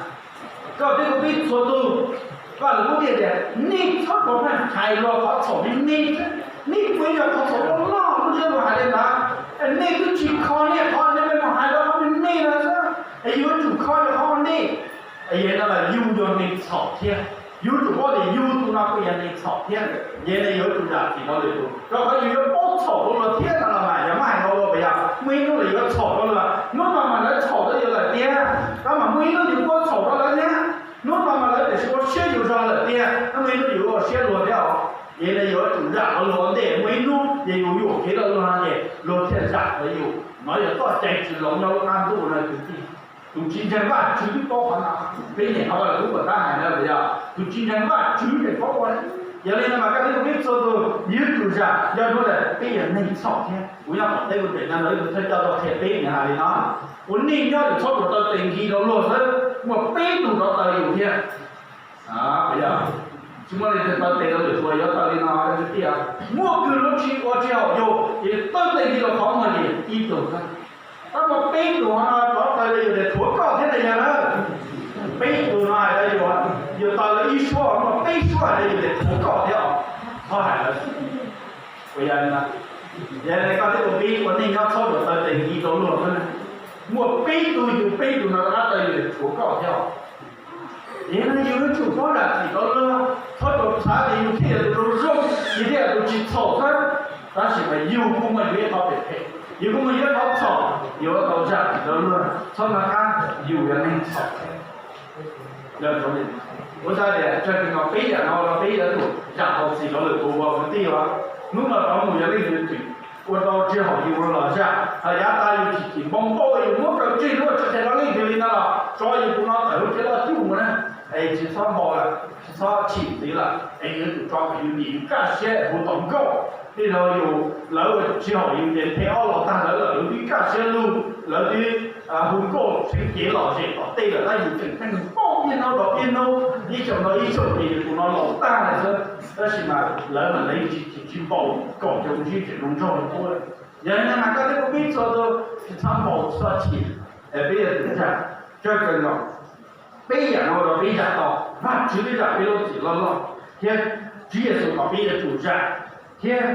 koj thiab kuv peb txhua tus, Vajluskub thiaj tias nej txhob rov hais luag qhov txhaum li nej, nej kuj yog qhov txhaum loj loj. Lub ntsiab lus hais li ntawd, nej twb tsis kho nej qhov nej pheej mus hais luag qhov li nej no xwb, es yuav tsum kho yus qhov nej. Yog li ntawd mas yus yog neeg txhaum thiab, yus tsum paub tias yus tus no kuj yog neeg txhaum thiab, yog li ntawd yuav tsum zam txim rau lwm tus, rau qhov yus yuav paub txhaum rau luag thiab no los mas yog maj hais rau luag puas yog? Muaj ib hnub lawv yuav txhaum rau luag, hnub no mas lawv txhaum rau yus lawm tiag, tab mas muaj ib hnub yus kuj txhaum rau lawv thiab, hnub no mas lawv tiam sis ua siab yus zog lawm tiag, tab muaj ib hnub yus ua siab luag thiab os. Yog li ntawd yuav tsum zam rau luag ua ntej, muaj ib hnub yog yus yuam kev rau luag no ces luag thiaj zam rau yus. No yog txoj cai tsis hloov nyob lub qab ntuj no kwv tij. Tus tsis ntseeg Vajtswv twb paub qhov no, peb nyeem qhov Vajluskub puas tab hais na puas yog? Tus tsis ntseeg Vajtswv ces paub ua. Yog li no mas koj thiab kuv peb txhua tus yuav tsum zam, yog li ntawd peb yog neeg txhaum thiab. Kuv nyob tom teb kuv pem no ntawd ib tug thawj coj tau qhia peb nws hais li no, ua neej nyob yus txhob rau taw tes nkis rau luag xwb, muaj peb tug rov taw yus thiab. Puas yog? Tsis muaj leej twg taw tes rau lwm tus, yuav taw li no kwv tij, muaj kws lub tsis ua tsis haum yus ces taw tes nkis rau qhov muag ces ib tug xwb. Tab muaj peb tus no rov taw rau yus ces rhuav koj thiab na yog na. Peb tus no hais rau yus, yus taw lawv ib suab, muaj peb suab hais rau yus ces rhuav koj thiab os. Txhob hais lawv. Puas yog li no? Yog li koj thiab kuv peb ua neej nyob txhob rau taw tes nkis rau luag xwb, muaj peb tug yus peb tus no rov qab taw yus ces rhuav koj thiab os. Yog li ntawd yus yuav tsum paub zam txim rau luag, txhob rau xav tias yus thiaj yog tus zoo zoo, yus thiaj yog tus tsis txhaum xwb. Tab sis mas yus kuj muaj yus ib qho phem phem, yus kuj muaj yus ib qho txhaum, yuav tau zam txim rau luag, txhob nco qab yus yog neeg txhaum. Ua ntej tias tsawg kawg no peb yam no los peb yuav tsum zam tau txim rau lwm tus ua kwv tij os. Hnub no rov mus yog leej twg tseem ua tau tsis haum yus los zam, hos yav tas yus chim chim npau npau yus muab kaw tseg lub tsis qhia rau leej twg li no los tso yus tus no tawm lub tsev loj cuj mus na, es tsis txhob npau lawm, tsis txhob chim ntxiv lawm, es yuav tsum tso kom yus nim yus kaj siab hu tom nkauj. Tej zaum yus lawv ua tsis haum yus ces phem ob los tag lawv lawm, yus twb kaj siab lug, lawv twb hu nkauj tshee cev lom zem tom tej lawm, tab yus tseem pheej npau ib hnub rau ib hnub, ib xyoos rau ib xyoos ces yus tus no laus tag lawm xwb. Tab sis mas lawv mas lawv tsis chim tsis npau, kom cov ntsib tseem zoo nraug li qub. Yog li ntawd mas koj thiab kuv peb txhua tus tsis txhob npau tsis txhob chim, es peb yuav tsum zam, tsawg kawg nkaus. Peb yam no los peb zam tau, Vajtswv twb zam peb lub txim loj loj, thiab Tswv Yexus kom peb yuav tsum zam, thiab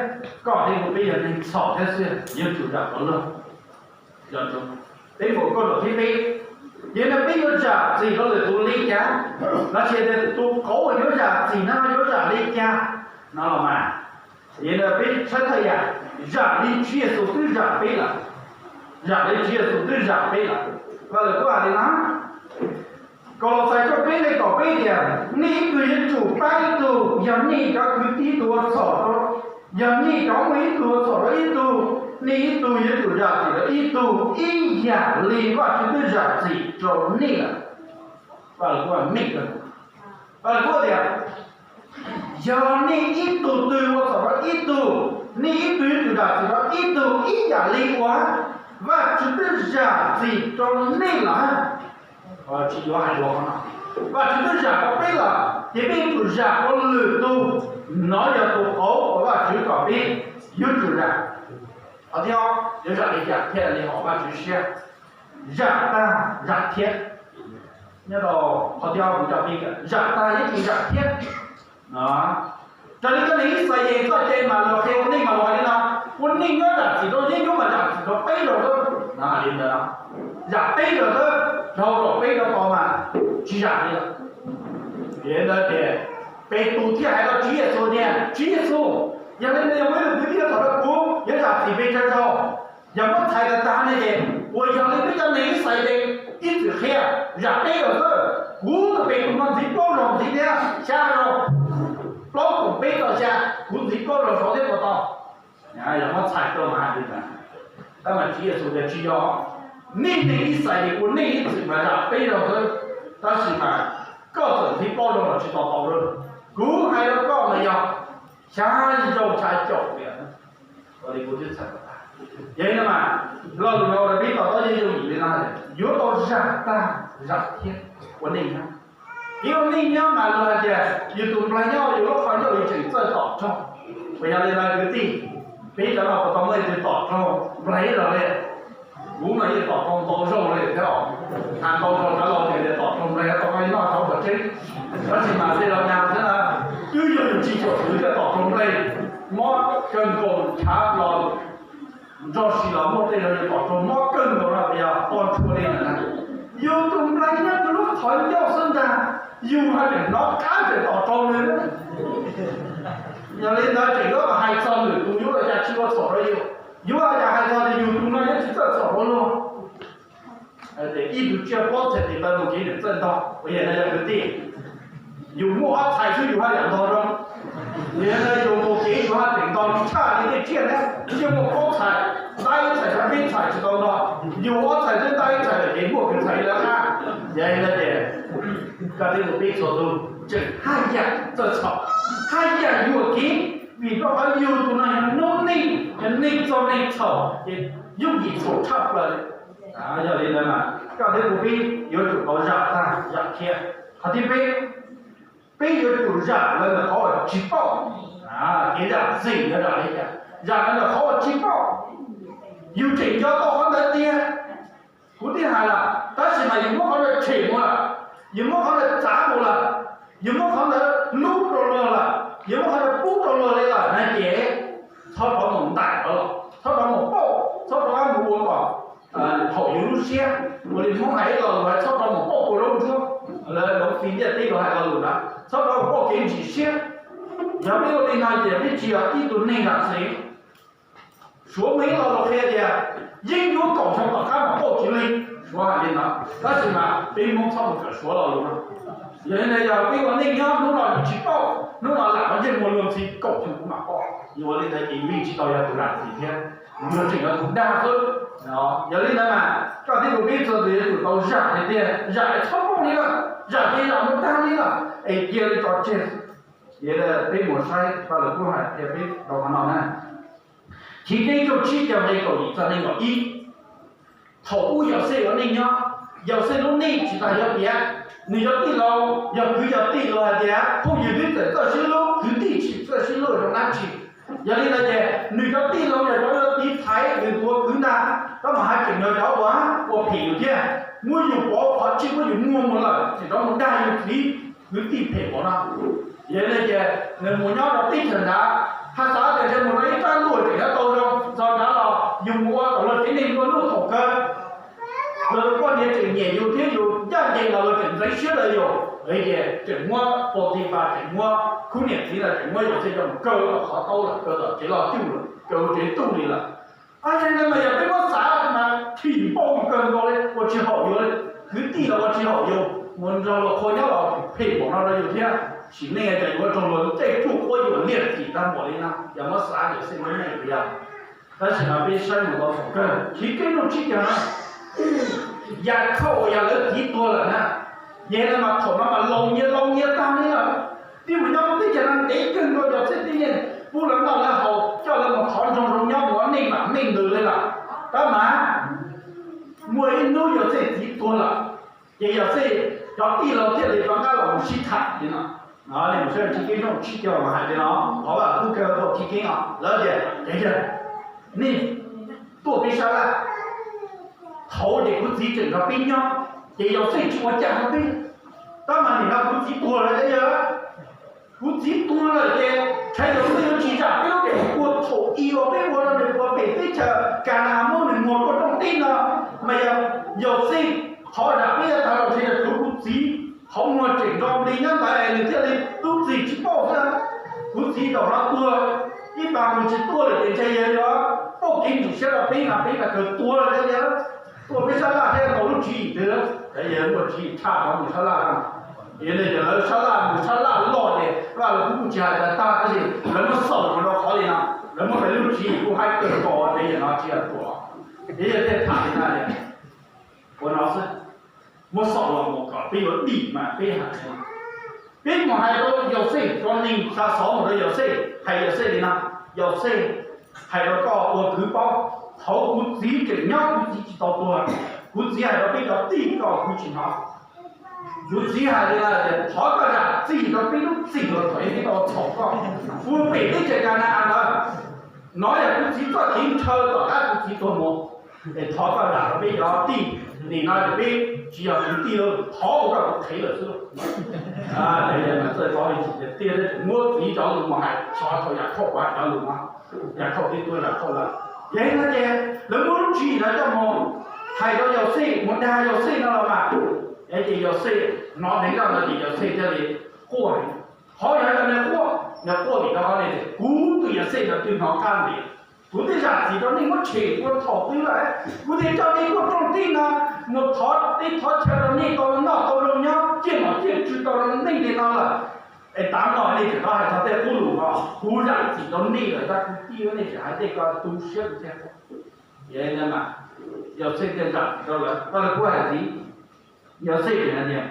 koj thiab kuv peb yog neeg txhaum thiab xwb yuav tsum zam rau luag. Peb npaum koj zaum thib peb, yog li ntawd peb yuav zam txim rau lwm tus li cas? Lossis tias tus qauv uas yuav zam txim no yuav zam li cas no los mas? Yog li ntawd peb tshawb thawj yam, zam li Tswv Yexus twb zam peb lawm. Zam li Tswv Yexus twb zam peb lawm. Vajluskub hais li no, Kaulauxais tshooj peb nqe kaum peb tias, nej ib tug yuav tsum pab ib tug, yog nej cov kwv tij ib tug ua txhaum rau, yog nej cov muaj ib tug ua txhaum rau ib tug, nej ib tug yuav tsum zam txim rau ib tug ib yam li Vajtswv twb zam txim rau nej lawm. Vajluskub tias, yog nej ib tug twg ua txhaum rau ib tug, nej ib tug yuav tsum zam txim rau ib tug ib yam li uas Vajtswv twb zam txim rau nej lawm. Tsis yuav hais dua qhov no, Vajtswv twb zam rau peb lawm ces peb yuav tsum zam rau lwm tus. Nov yog tus qauv uas Vajtswv kom peb yuav tsum zam. Qhov thib ob, yuav zam li cas thiaj li haum Vajtswv siab? Zam tag zam thiab. Nyob rau qhov thib ob kuv coj peb zam tag yeej tsis zam thiab. Raws li koj neeg Ixayees txoj cai mas luag qhia ua neej mas luag hais li no, ua neej nyob zam txim rau yeeb ncuab mas zam txim rau peb zaug xwb. Li ntawd, zam peb zaug xwb, dhau zaum peb zaug tod mas tsis zam li lawm. Vim li ntawd ces Petus thiaj hais rau Tswv Yexus tias, Tswv Yexus, yog li ntawd yog muaj ib tug kwv tij ua txhaum rau kuv, yuav zam txim pes tsawg zaus? Yog muab txhais tag tag ne ces puas yog li peb cov neeg Ixayees ib txwm qhia, zam peb zaus xwb? Kuv tus Petus no ntxiv plaub zaus ntxiv thiab xya zaus, plaub koom peb tau xya, kuv ntxiv plaub zaus saud thiab puas tau? Yog muab txhais rau mas hais li ntawd. Tab mas Tswv Yexus tias tsis yog, nej neeg Ixayees ua neej ib txwm mas zam peb zaus xwb, tab sis mas koj txawm ntxiv plaub zaus los tsis tau tau lawm. Kuv hais rau koj mas yog xya zaus xya caum tiam. Yog li no mas peb to taub yooj yim li no, yuav tau zam tag zam thiab ua neej nyob. Kev ua neej nyob mas luag hais tias yus tus nplaig nyob yus lub qhov ncauj yus tseem txawj tom rog. Yog li ntawd kwv tij, peb cov no puas tau muaj leej twg tom raug nplaig los li? Kuv mas yeej tom raug ntau zaus li thiab os. Hais ntau zaus rov los ces tom raug nplaig tau noj tau kom tseeb. Tab sis mas tej zaum nyaj xwb na, twb yog yus tsis tshua xwv thiaj tom raug nplaig, mob kawg nkaus, chav los nrog sis los muaj tej zaug yus tom raug mob kawg nkaus no yog poj ntsuag li ntawd na. Yus tus nplaig nyob yus lub qhov ncauj xwb ntag, yus haj tseem hnov qab tseem tom raug li. Yog li ntawd tseem yuav hais txog lwm tus yuav ua cas tsis ua txhaum rau yus, yuav ua cas hais txog tias yus tus no yuav tsis txawj txhaum rau luag. Ib tug tsiaj pob txhais tes taw mus kev nws txawj ntog, uas yog no yog kwv tij, yus muaj ob txhais xwb yus haj yam ntog zoo. Yog no yus mus kev yus haj tseem ntog tshaj li tej tsiaj na, tsiaj muaj pob txhais, ntaib txhais, peb txhais tsis tau ntog, yus ob txhais xwb ntaib txhais lawm ces muaj kwv txhais lawm na. Yog li ntawd ces koj twb mus pib txhua tus tseem haj yam txawj txhaum, haj yam yuam kev, vim rau qhov yus tus no yog noob neej, yog neeg txog neeg txhaum ces yooj yim txhaum tshaj plaws li. Yog li ntawd mas koj thiab kuv peb yuav tsum tau zam tag zam thiab. Qhov thib peb, peb yuav tsum zam lawv ntawm qhov uas tsis paub. Kev zam txim yuav zam li cas? Zam lawv ntawm qhov uas tsis paub. Yus tseem nco tau qhov ntawd tiag, kuv twb hais lawm, tab sis mas yus muab qhov ntawd tshem mus lawm, yus muab qhov ntawd txav mus lawm, yus muab qhov ntawd hlub rau luag lawm, yus muab qhov ntawd pub rau luag li lawm na ces txhob rov mus ntaim lawv los, txhob rov mus pauj, txhob rov mus ua kom thaum yus lub siab. Ua li Hmoob hais ib lo lus hais txhob rov mus pauj kua zaub ntsuab, lawv Loov Fis ntiaj teb los hais lo lus ntawd, txhob rov mus pauj kev ntsim siab. Yog peb ua li no ces peb tsis yog ib tug neeg zam txim. Suav muaj ib lo lus qhia tias yeeb ncuab kaum xyoo tom qab mam pauj tsis leeg, Suav hais li no. Tab sis mas peb Hmoob txhob mus kawm Suav lo lus no. Yog li ntawd yog peb ua neej nyob hnub no yus tsis pauj, hnub no lam muaj ntsej muag luag ntxhi kaum xyoo kuv mam pauj. Yus ua li ntawd ces yus yeej tsis tau yog tus zam txim thiab, yus tseem yog tus dag xwb. Yog li ntawd mas koj thiab kuv peb txhua tus yuav tsum tau zam tiag tiag, zam es txhob pauj li lawm, zam ces zam mus tag li lawm es cia li tso tseg. Yog li peb mus saib Paj Lug Kub hais tias peb tau qhov no na. Chiv Keeb tshooj tsib caug nqe kaum yim txog nees nkaum ib. Thaum ub Yauxej ua neej nyob, Yauxej lub neej tsis tas yuav piav, nws cov tij laug yog kwv yog tij los hais tias phooj ywg twb txawm txawj sib hlub, kwv tij tsis txawj sib hlub zoo dab tsi. Yog li ntawd ces nws cov tij laug yog cov ua tiv thaiv nws tus ua kwv ntag, tab mas haj tseem yog cov ua, ua phem yus thiab, muab yus pov qhov tseeb, muab yus muag mus lawm ces rov mus dag yus txiv kwv tij phem npaum no. Yog li ces nws mus nyob rau teb chaws nrad, haj xav tias ntshe mus rau ib rab ntuj tseem yuav tau zoo, txog nrad los yus mus ua kom luag tsev neeg nplua nuj thaum kawg. Luag tus poj niam tseem nyiam yus thiab yus ncaj ncees los luag tseem ntxeev siab rau yus, ces tseem muab Pos Tis Pas, tseem muab khub niam txiv ntawd tseem muab Yauxej coj mus kaw tom qhov taub lawm, kaw tom tsev loj cuj lawm, kaw tsev tuj li lawm. Yog li ntawd mas yog peb muab xav mas thim npaum kawg nkaus li, ua tsis haum yus li. Kwv tij los ua tsis haum yus, mus nrog luag qhua nyob los phem npaum no rau yus thiab. Sim neej ces yuav raug luag tej tsuj quab yuam liaj txim tag npaum li no, yog muab xav Yauxej lub neej yog. Tab sis mas peb saib mus tau thaum kawg Chiv Keeb tshooj tsib caug na, Yakhauj uas yog lawv txiv tuag lawm na, yog li mas thaum no mas laus nyias laus nyias tag li lawm. Twb mus nyob lub teb chaws no ntev kawg nkaus, Yauxej twb yeej pub lawv noj lawv haus, coj lawv mus thov nrog zoo nyob mus ua neej mam neej ntws li lawm. Tab mas muaj ib hnub Yauxej txiv tuag lawm, ces Yauxej cov tij laug thiaj li rov qab los mus sib tham li no. Mus saib Chiv Keeb tshooj tsib caug mas hais li no, qhov Vaj Lug Kub kaw thaum Chiv Keeb os, lawv tias, nej tuaj peb sab laj, thaud ces kuv txiv tseem nrog peb nyob, ces Yauxej tsis ua cas rau peb. Tab mas nim no kuv txiv tuag lawm, kuv txiv tuag lawm ces ntshai Yauxej yuav tsis zam peb lub tseem ua thaum i uas peb ua rau nws ua pem teb chaws Kas Nas Has muab nws muag ua rooj teb no, mas yog Yauxej qhov zam peb tag los ntshai yog tshuav kuv txiv qhov muag tseem nto nplig nyob ntawd es nws thiaj li tub txim tsis pauj xwb. Kuv txiv zaum no tuag, ib pas mus tsis tuaj lawm ces ntshai yog yuav pauj kev ntsim siab rau peb mas peb tag kawg tuag lawm thiab. Tuaj peb sab laj thiab tau lub tswv yim twg, yog muaj tswv yim tshaj rov mus sab laj no. Yog li ces lawv sab laj mus sab laj loj ces Vaj Lug Kub kuj tsis hais tag tag, tab sis lawv muab xaus mus rau qhov li no, lawv muab lawv lub tswv yim kuj haib kawg nkaus, ces yam no tsis yog tuaj, ces yog thiaj tham li no, ua no xwb. Muab xaus los mus kom peb yuav dim mas peb hais, peb mus hais rau Yauxej, cov neeg xa xov mus rau Yauxej, hais Yauxej li no, Yauxej, hais rau koj ua kwv paub, thaud kuv txiv tseem nyob kuv txiv tsis tau tuag, kuv txiv hais rau peb cov tij koj kuv tsis hnov. Kuv txiv hais li no tias, thov koj zam txim rau peb lub txim uas thaum ub peb tau txhom koj. Kuv pem teb chaws Canada ntawd, no yog kuv txiv txoj kev ntshaw tom qab kuv txiv tuag mus, es thov koj zam rau peb cov tij. Nim no ces peb tsis yog kwv tij lawm, thov ua koj kuv qhev lawm xwb. Txawj tov tiag, muab txiv cov lus mus hais tso rau Yakhauj, cov lus no Yakhauj twb tuaj Yakhauj lawm. Yog li no ces lawv muab lub tswv yim no coj mus hais rau Yauxej, mus dag Yauxej no los mas, ces Yauxej hnov deev zaj no ces Yauxej thiaj li quaj. Qhov yog cov niag quaj, niag quaj vim rau qhov tias kuv tus Yauxej no twb hnov qab ntias, kuv twb zam txim rau nej muab tshem ua thaum twg lawm, kuv thiaj coj nej tuaj rooj tij no mus thov, nej thov chaw rau nej tau noj tau zoo nyob, ciaj nom ciaj tswv tau zoo neej li no lawm. Es tav no nej tseem rov hais txog tej qub lus no, kuv zam txim rau nej lawm tab kwv tij, nej tseem hais tej ko tu siab kuv thiab. Yauxej thiaj zam txim rau lawv, Vaj Lug Kub hais ntxiv, Yauxej tseem hais tias,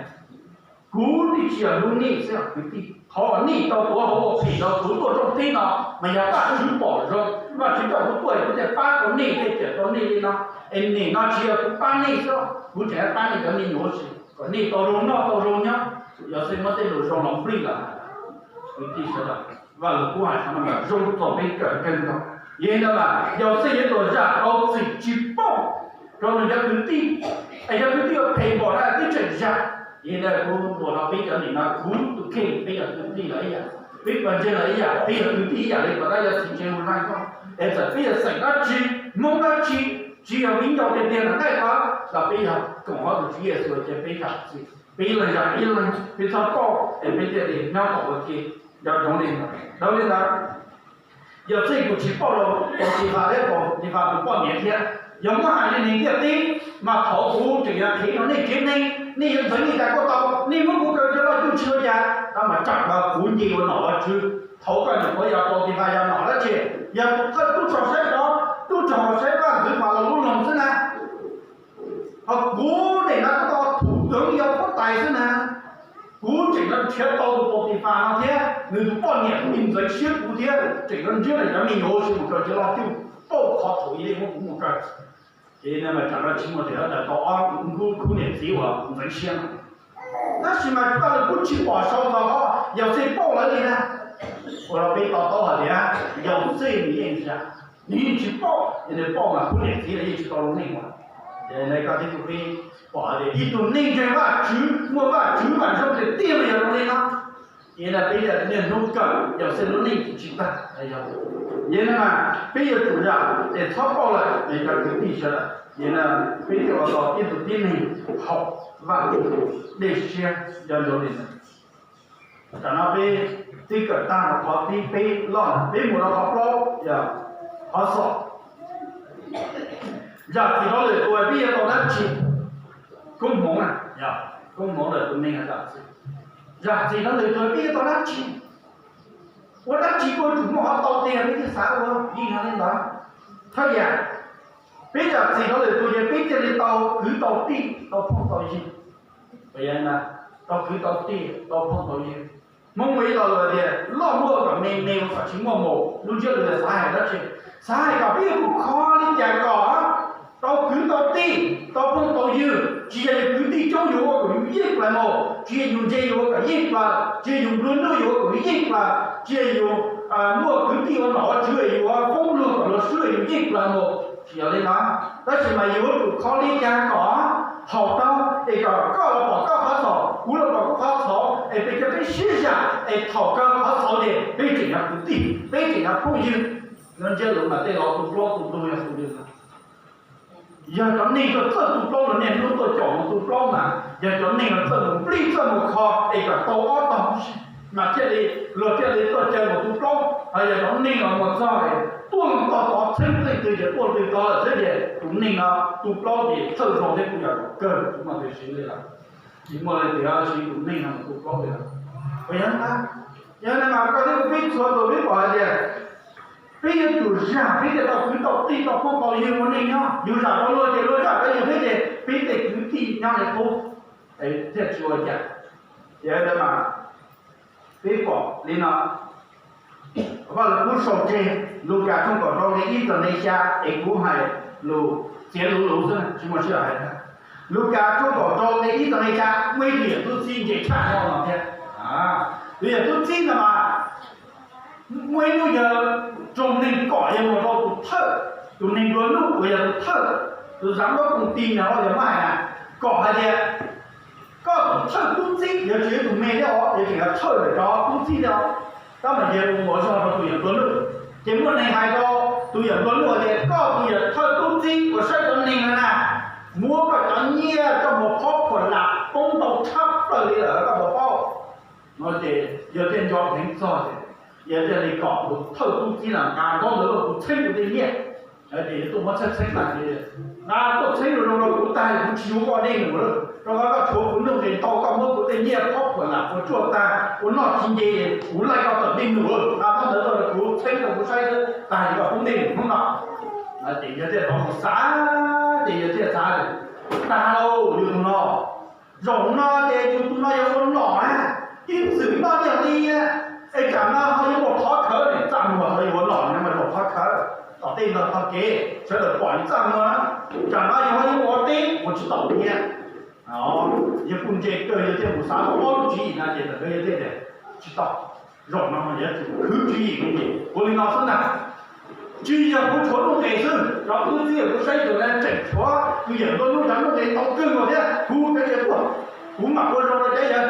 kuv twb tsis yog hlub nej xwb os kwv tij, qhov uas nej tau tuav hauv ua phem rau kuv tuaj rooj tij no mas yog Vajtswv pom zoo, Vajtswv coj kuv tuaj kuv thiaj pab tau nej, thiaj cawm tau nej li no. Es nim no tsis yog kuv pab nej xwb, kuv tseem pab nej cov me nyuam huv si kom nej tau zoo noj tau zoo nyob. Yauxej muab tej lus zoo los nplij los hais, kwv tij sawv daws, Vaj Lug Kub hais txog no mas zoo txaus peb kawm kawg nkaus. Yog li ntawd mas Yauxej yuav tau zam tau txim tsis paub rau nws cov kwv tij, es cov kwv tij uas phem npaum no twb tseem zam. Yog li ntawd kuv ntuas rau peb cov nim no kuv tus kheej, peb yog kwv tij los ib yam, peb pawg ntseeg los ib yam, peb yog kwv tij ib yam li puas tab yog txiv tsev hu nai koj, es txawm peb yog xeem dab tsi, Hmoob dab tsi, tsis yog viv ncaus tiag tiag los nqaij qhov los peb yog koom hauv tus Tswv Yexus ces peb zam txim, peb ib leeg zam ib leeg, peb txhob pauj es peb thiaj li nyob kom ua ke. Nco ntsoov li ntawd, dhau li ntawd, Yauxej kuj tsis pauj rau Pautifas thiab, Pautifas tus poj niam thiab. Yog muab hais li ntiaj teb mas thaum kuv tseem yog qhev rau nej tsev neeg, nej yuav ntxeev li cas kuj tau, nej muab kuv kaw cov loj cuj tsis ua cas, tab mas tsam no kuv nce ua nom ua tswv. Thaum koj nyuam qhuav yog Pautifas yog nom dab tsi? Yog tus thawj tub rog saib cov, tub rog saib vaj ntxwv Falaus lub loog xwb na. Ho kuv nim no kuj tau thum teev yog huab tais xwb na. Kuv tseem yuav nrhiav tau tus Pautifas no thiab nws tus poj niam kuj ntxeev siab kuv thiab, tseem yuav nrhiav cov me nyuam huv si mus kaw cov loj cuj, pauj qhov thaum ub muab kuv mus kaw. Ces no mas tsam no tsis muaj tes huab tais tau ob khub niam txiv uas ntxeev siab no. Tab sis mas Vaj Lug Kub tsis pom sau txog qhov Yauxej pauj lawv li na. Ua rau peb to taub hais tias Yauxej nws yeej zam, nws yeej tsis pauj, yog nws pauj mas khub niam txiv los yeej tsis tau lub neej ua. Ces no koj thiab kuv peb pom hais tias ib tug neeg ntseeg Vajtswv, muaj Vajtswv mas zoo tiag tiag los yog zoo li no. Ces no peb yog niaj hnub kawm Yauxej lub neej tsis tag. Yog no mas peb yuav tsum zam es txhob pauj lawm es cov kwv tij sawv daws. Ces no peb thiaj ua tau ib tug tib neeg haum Vajtswv dej siab nco ntsoov li ntawd. Tam no peb twb kawm tag qhov thib peb loj, peb mus rau qhov plaub, yog qhov xom. Zam txim rau lwm tus peb yuav tau dab tsi? Koob hmoov, koob hmoov lawm tus neeg zam txim. Zam txim rau lwm tus peb yuav tau dab tsi? Ua dab tsi kuj yuav tsum muaj qhov tau tiag peb thiaj xav ua, yeej yog li ntawd. Thawj yam, peb zam txim rau lwm tus ces peb thiaj li tau kwv tau tij, tau phooj tau ywg. Tau kwv tau tij, tau phooj tau ywg. Hmoob muaj ib lo lus tias loj muaj kom me, me ua kom tsis muaj mus. Lub ntsiab lus xav hais dab tsi? Xav hais kom peb yuav tsum kho li cas kom tau kwv tau tij, tau phooj tau ywg. Tsis yog yus kwv tij coob yus ua kom yus yeej plawg mus, tsis yog yus ntse yus ua kom yeej plawg, tsis yog yus nplua nuj yus ua kom yus yeej plawg, tsis yog yus muaj kwv tij ua nom ua tswv yus ua foob lug kom luag swb yus yeej plawg mus. Tsis yog li no, tab sis mas yus yuav tsum kho li cas kom haum tau, es kom koj los pom koj qhov txhaum, kuv los pom kuv qhov txhaum, es peb cov peb sib zam, es thaum kawg qhov txhaum ces peb tseem yog kwv tij, peb tseem yog phooj ywg. Lub ntsiab lus mas tej laus tu plaub tu ntug yog tus ywg no. Yog cov neeg uas txawj tu plaub, luag niaj hnub tuaj caum mus tu plaub mas yog cov neeg uas txawj mus nplij txawj mus kho es kom tau ob tog mas thiaj li, luag thiaj li tuaj caw mus tu plaub. Ho yog cov neeg uas mus txog tuaj tog tov txheeb leej twg ces tuaj twg tog lawm xwb ces tus neeg no tu plaub ces txawj zoo thiab kuj yog kawg, tsis muaj twg siv li lawm. Tsis muaj leej twg siv tus neeg no mus tu plaub li lawm. Yog li ntawd mas koj thiab kuv peb txhua tus peb pom hais tias peb yuav tsum zam peb thiaj tau kwv tau tij tau phooj tau ywg ua neej nyob. Yus zam rau luag ces luag zam rau yus thiab ces peb tej kwv tij nyob li qub thiaj tsis ua cas. Yog li ntawd mas peb pom li no, Vaj Lug Kub sau tseg Lukas tshooj kaum rau nqe ib txog nqe xya, es kuv hais lus txiav luv luv xwb tsis muaj sij hawm hais. Lukas tshooj kaum rau nqe ib txog nqe xya muaj ib tug yawm tub txib ntse tshaj no thiab. Tus yawm tub txib no mas muaj ib hnub yawg raug neeg kom yawg mus rau tus thawj, tus neeg nplua nuj uas yog tus thawj, tus giám đốc công ty no los yog muab hais na, kom hais tias koj tus thawj tub txib, yog tsis yog tus me thiab os, yog tseem yog thawj lawm cov tub txib thiab os. Tab mas yawg ua zog rau tus yawm nplua nuj. Ces muaj neeg hais rau tus yawm nplua nuj tias koj tus yawm thawj tub txib uas saib cov neeg no na, muab koj cov nyiaj koj mus phob khuam lam poob ntau tshaj plaws li lawm koj puas paub? No ces yawg thiaj nco heev txog ces yawg thiaj li kom tus thawj tub txib na nqa ntaub ntawv tuaj kuv txheeb kuv tej nyiaj. Ces yawg tuaj muab txheeb txheeb na, nqa tuaj txheeb zoo zoo rau kuv tag kuv tsis yuav koj dej num lawm, rau qhov koj tshuav kuv nuj nqis ntau, koj muab kuv tej nyiaj phob khuam lam puas tsuaj tag ua noj tsis nce, kuv laij koj tawm dej num lawm, nqa ntaub ntawv tuaj rau kuv txheeb rau kuv saib xwb tag koj poob dej num hnub no. Ces yawg thiaj rov mus xav, ces yawg thiaj xav tias tag lauj, yus tus no, zaum no ces yus tus no yuav ua nom na, ib txwm noj nyiaj li, es tsam no ho yuav mus thov khawv ne, txaj muag ho yuav ua nom no mas zaum thov khawv tom tej ntog tog kev sawv daws pom yus txaj muag, tsam no yus ho yuav mus ua teb ua tsis tau nyiaj. Yawg kuj ntse kawg, yawg thiaj mus xav tau ob lub tswv yim no ces tawm yawg thiaj tias tsis tau, zaum no mas yuav tsum khwv tswv yim no ces ua li no xwb ntag. Tsis yog kuv tshuav nuj nqis xwb, cov tub txib kuv saib tus na tseem tshuav tus yawm nplua nuj cov nuj nqis ntau kawg nkaus thiab, kuv cov yawg tuaj, kuv mam ua zoo rau cov yawg.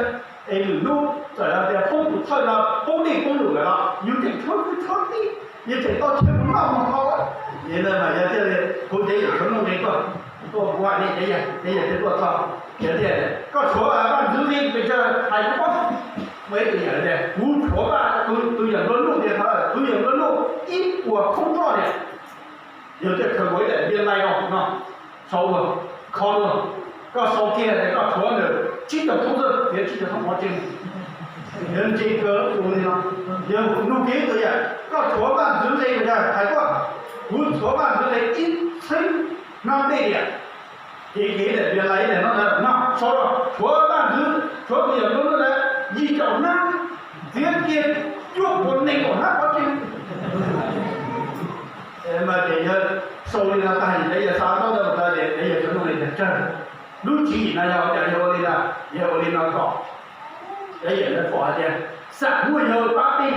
Es lwm hnub txawm yog tias poob tus thawj no poob dej poob num lawm los yus tseem tshuav, kuv tshuav tib, yus tseem tau chaw mus noj mus haus. Yog li ntawd mas yawg thiaj li hu cov yawm tshuav nuj nqis tuaj, tuaj kuv hais nej cov yawg, cov yawg thiaj tuaj txog, yawg thiaj, koj tshuav vaj ntxwv li pes tsawg hais kuv paub. Muaj ib tug yawm tias kuv tshuav vaj, tus yawm nplua nuj tias, tus yawm nplua nuj ib puas khoob roj tias, yawg thiaj khaws ua ib daim npiaj laij rau no, sau ua, kho ua, koj sau kiag tias koj tshuav ntawm tsib caug thoob xwb, tias tsib caug thoob qhov tseeb. Yawg ntse kawg ua li no, yawg nug kiag ib tug yawm, koj tshuav vaj ntxwv li pes tsawg hais tuaj. Kuv tshuav vaj ntxwv li ib txheeb hnab nplej tiam. Ces kev daim npiaj laij daim no ntawd no sau rau, tshuav vaj ntxwv, tshuav tus yawm nplua nuj ntawd yim caum hnab, txiav kiag cuaj puas nees nkaum hnab qhov tseeb. Mas ces yawg sau li no tag, yawg xav tau ntawd ces yawg tshuav nuj nqis tias tsawg, lub tswv yim no yog ua cas yawg ua li no, yawg ua li no kom cov yawm ntawd pom hais tias xam muaj yawg pab peb,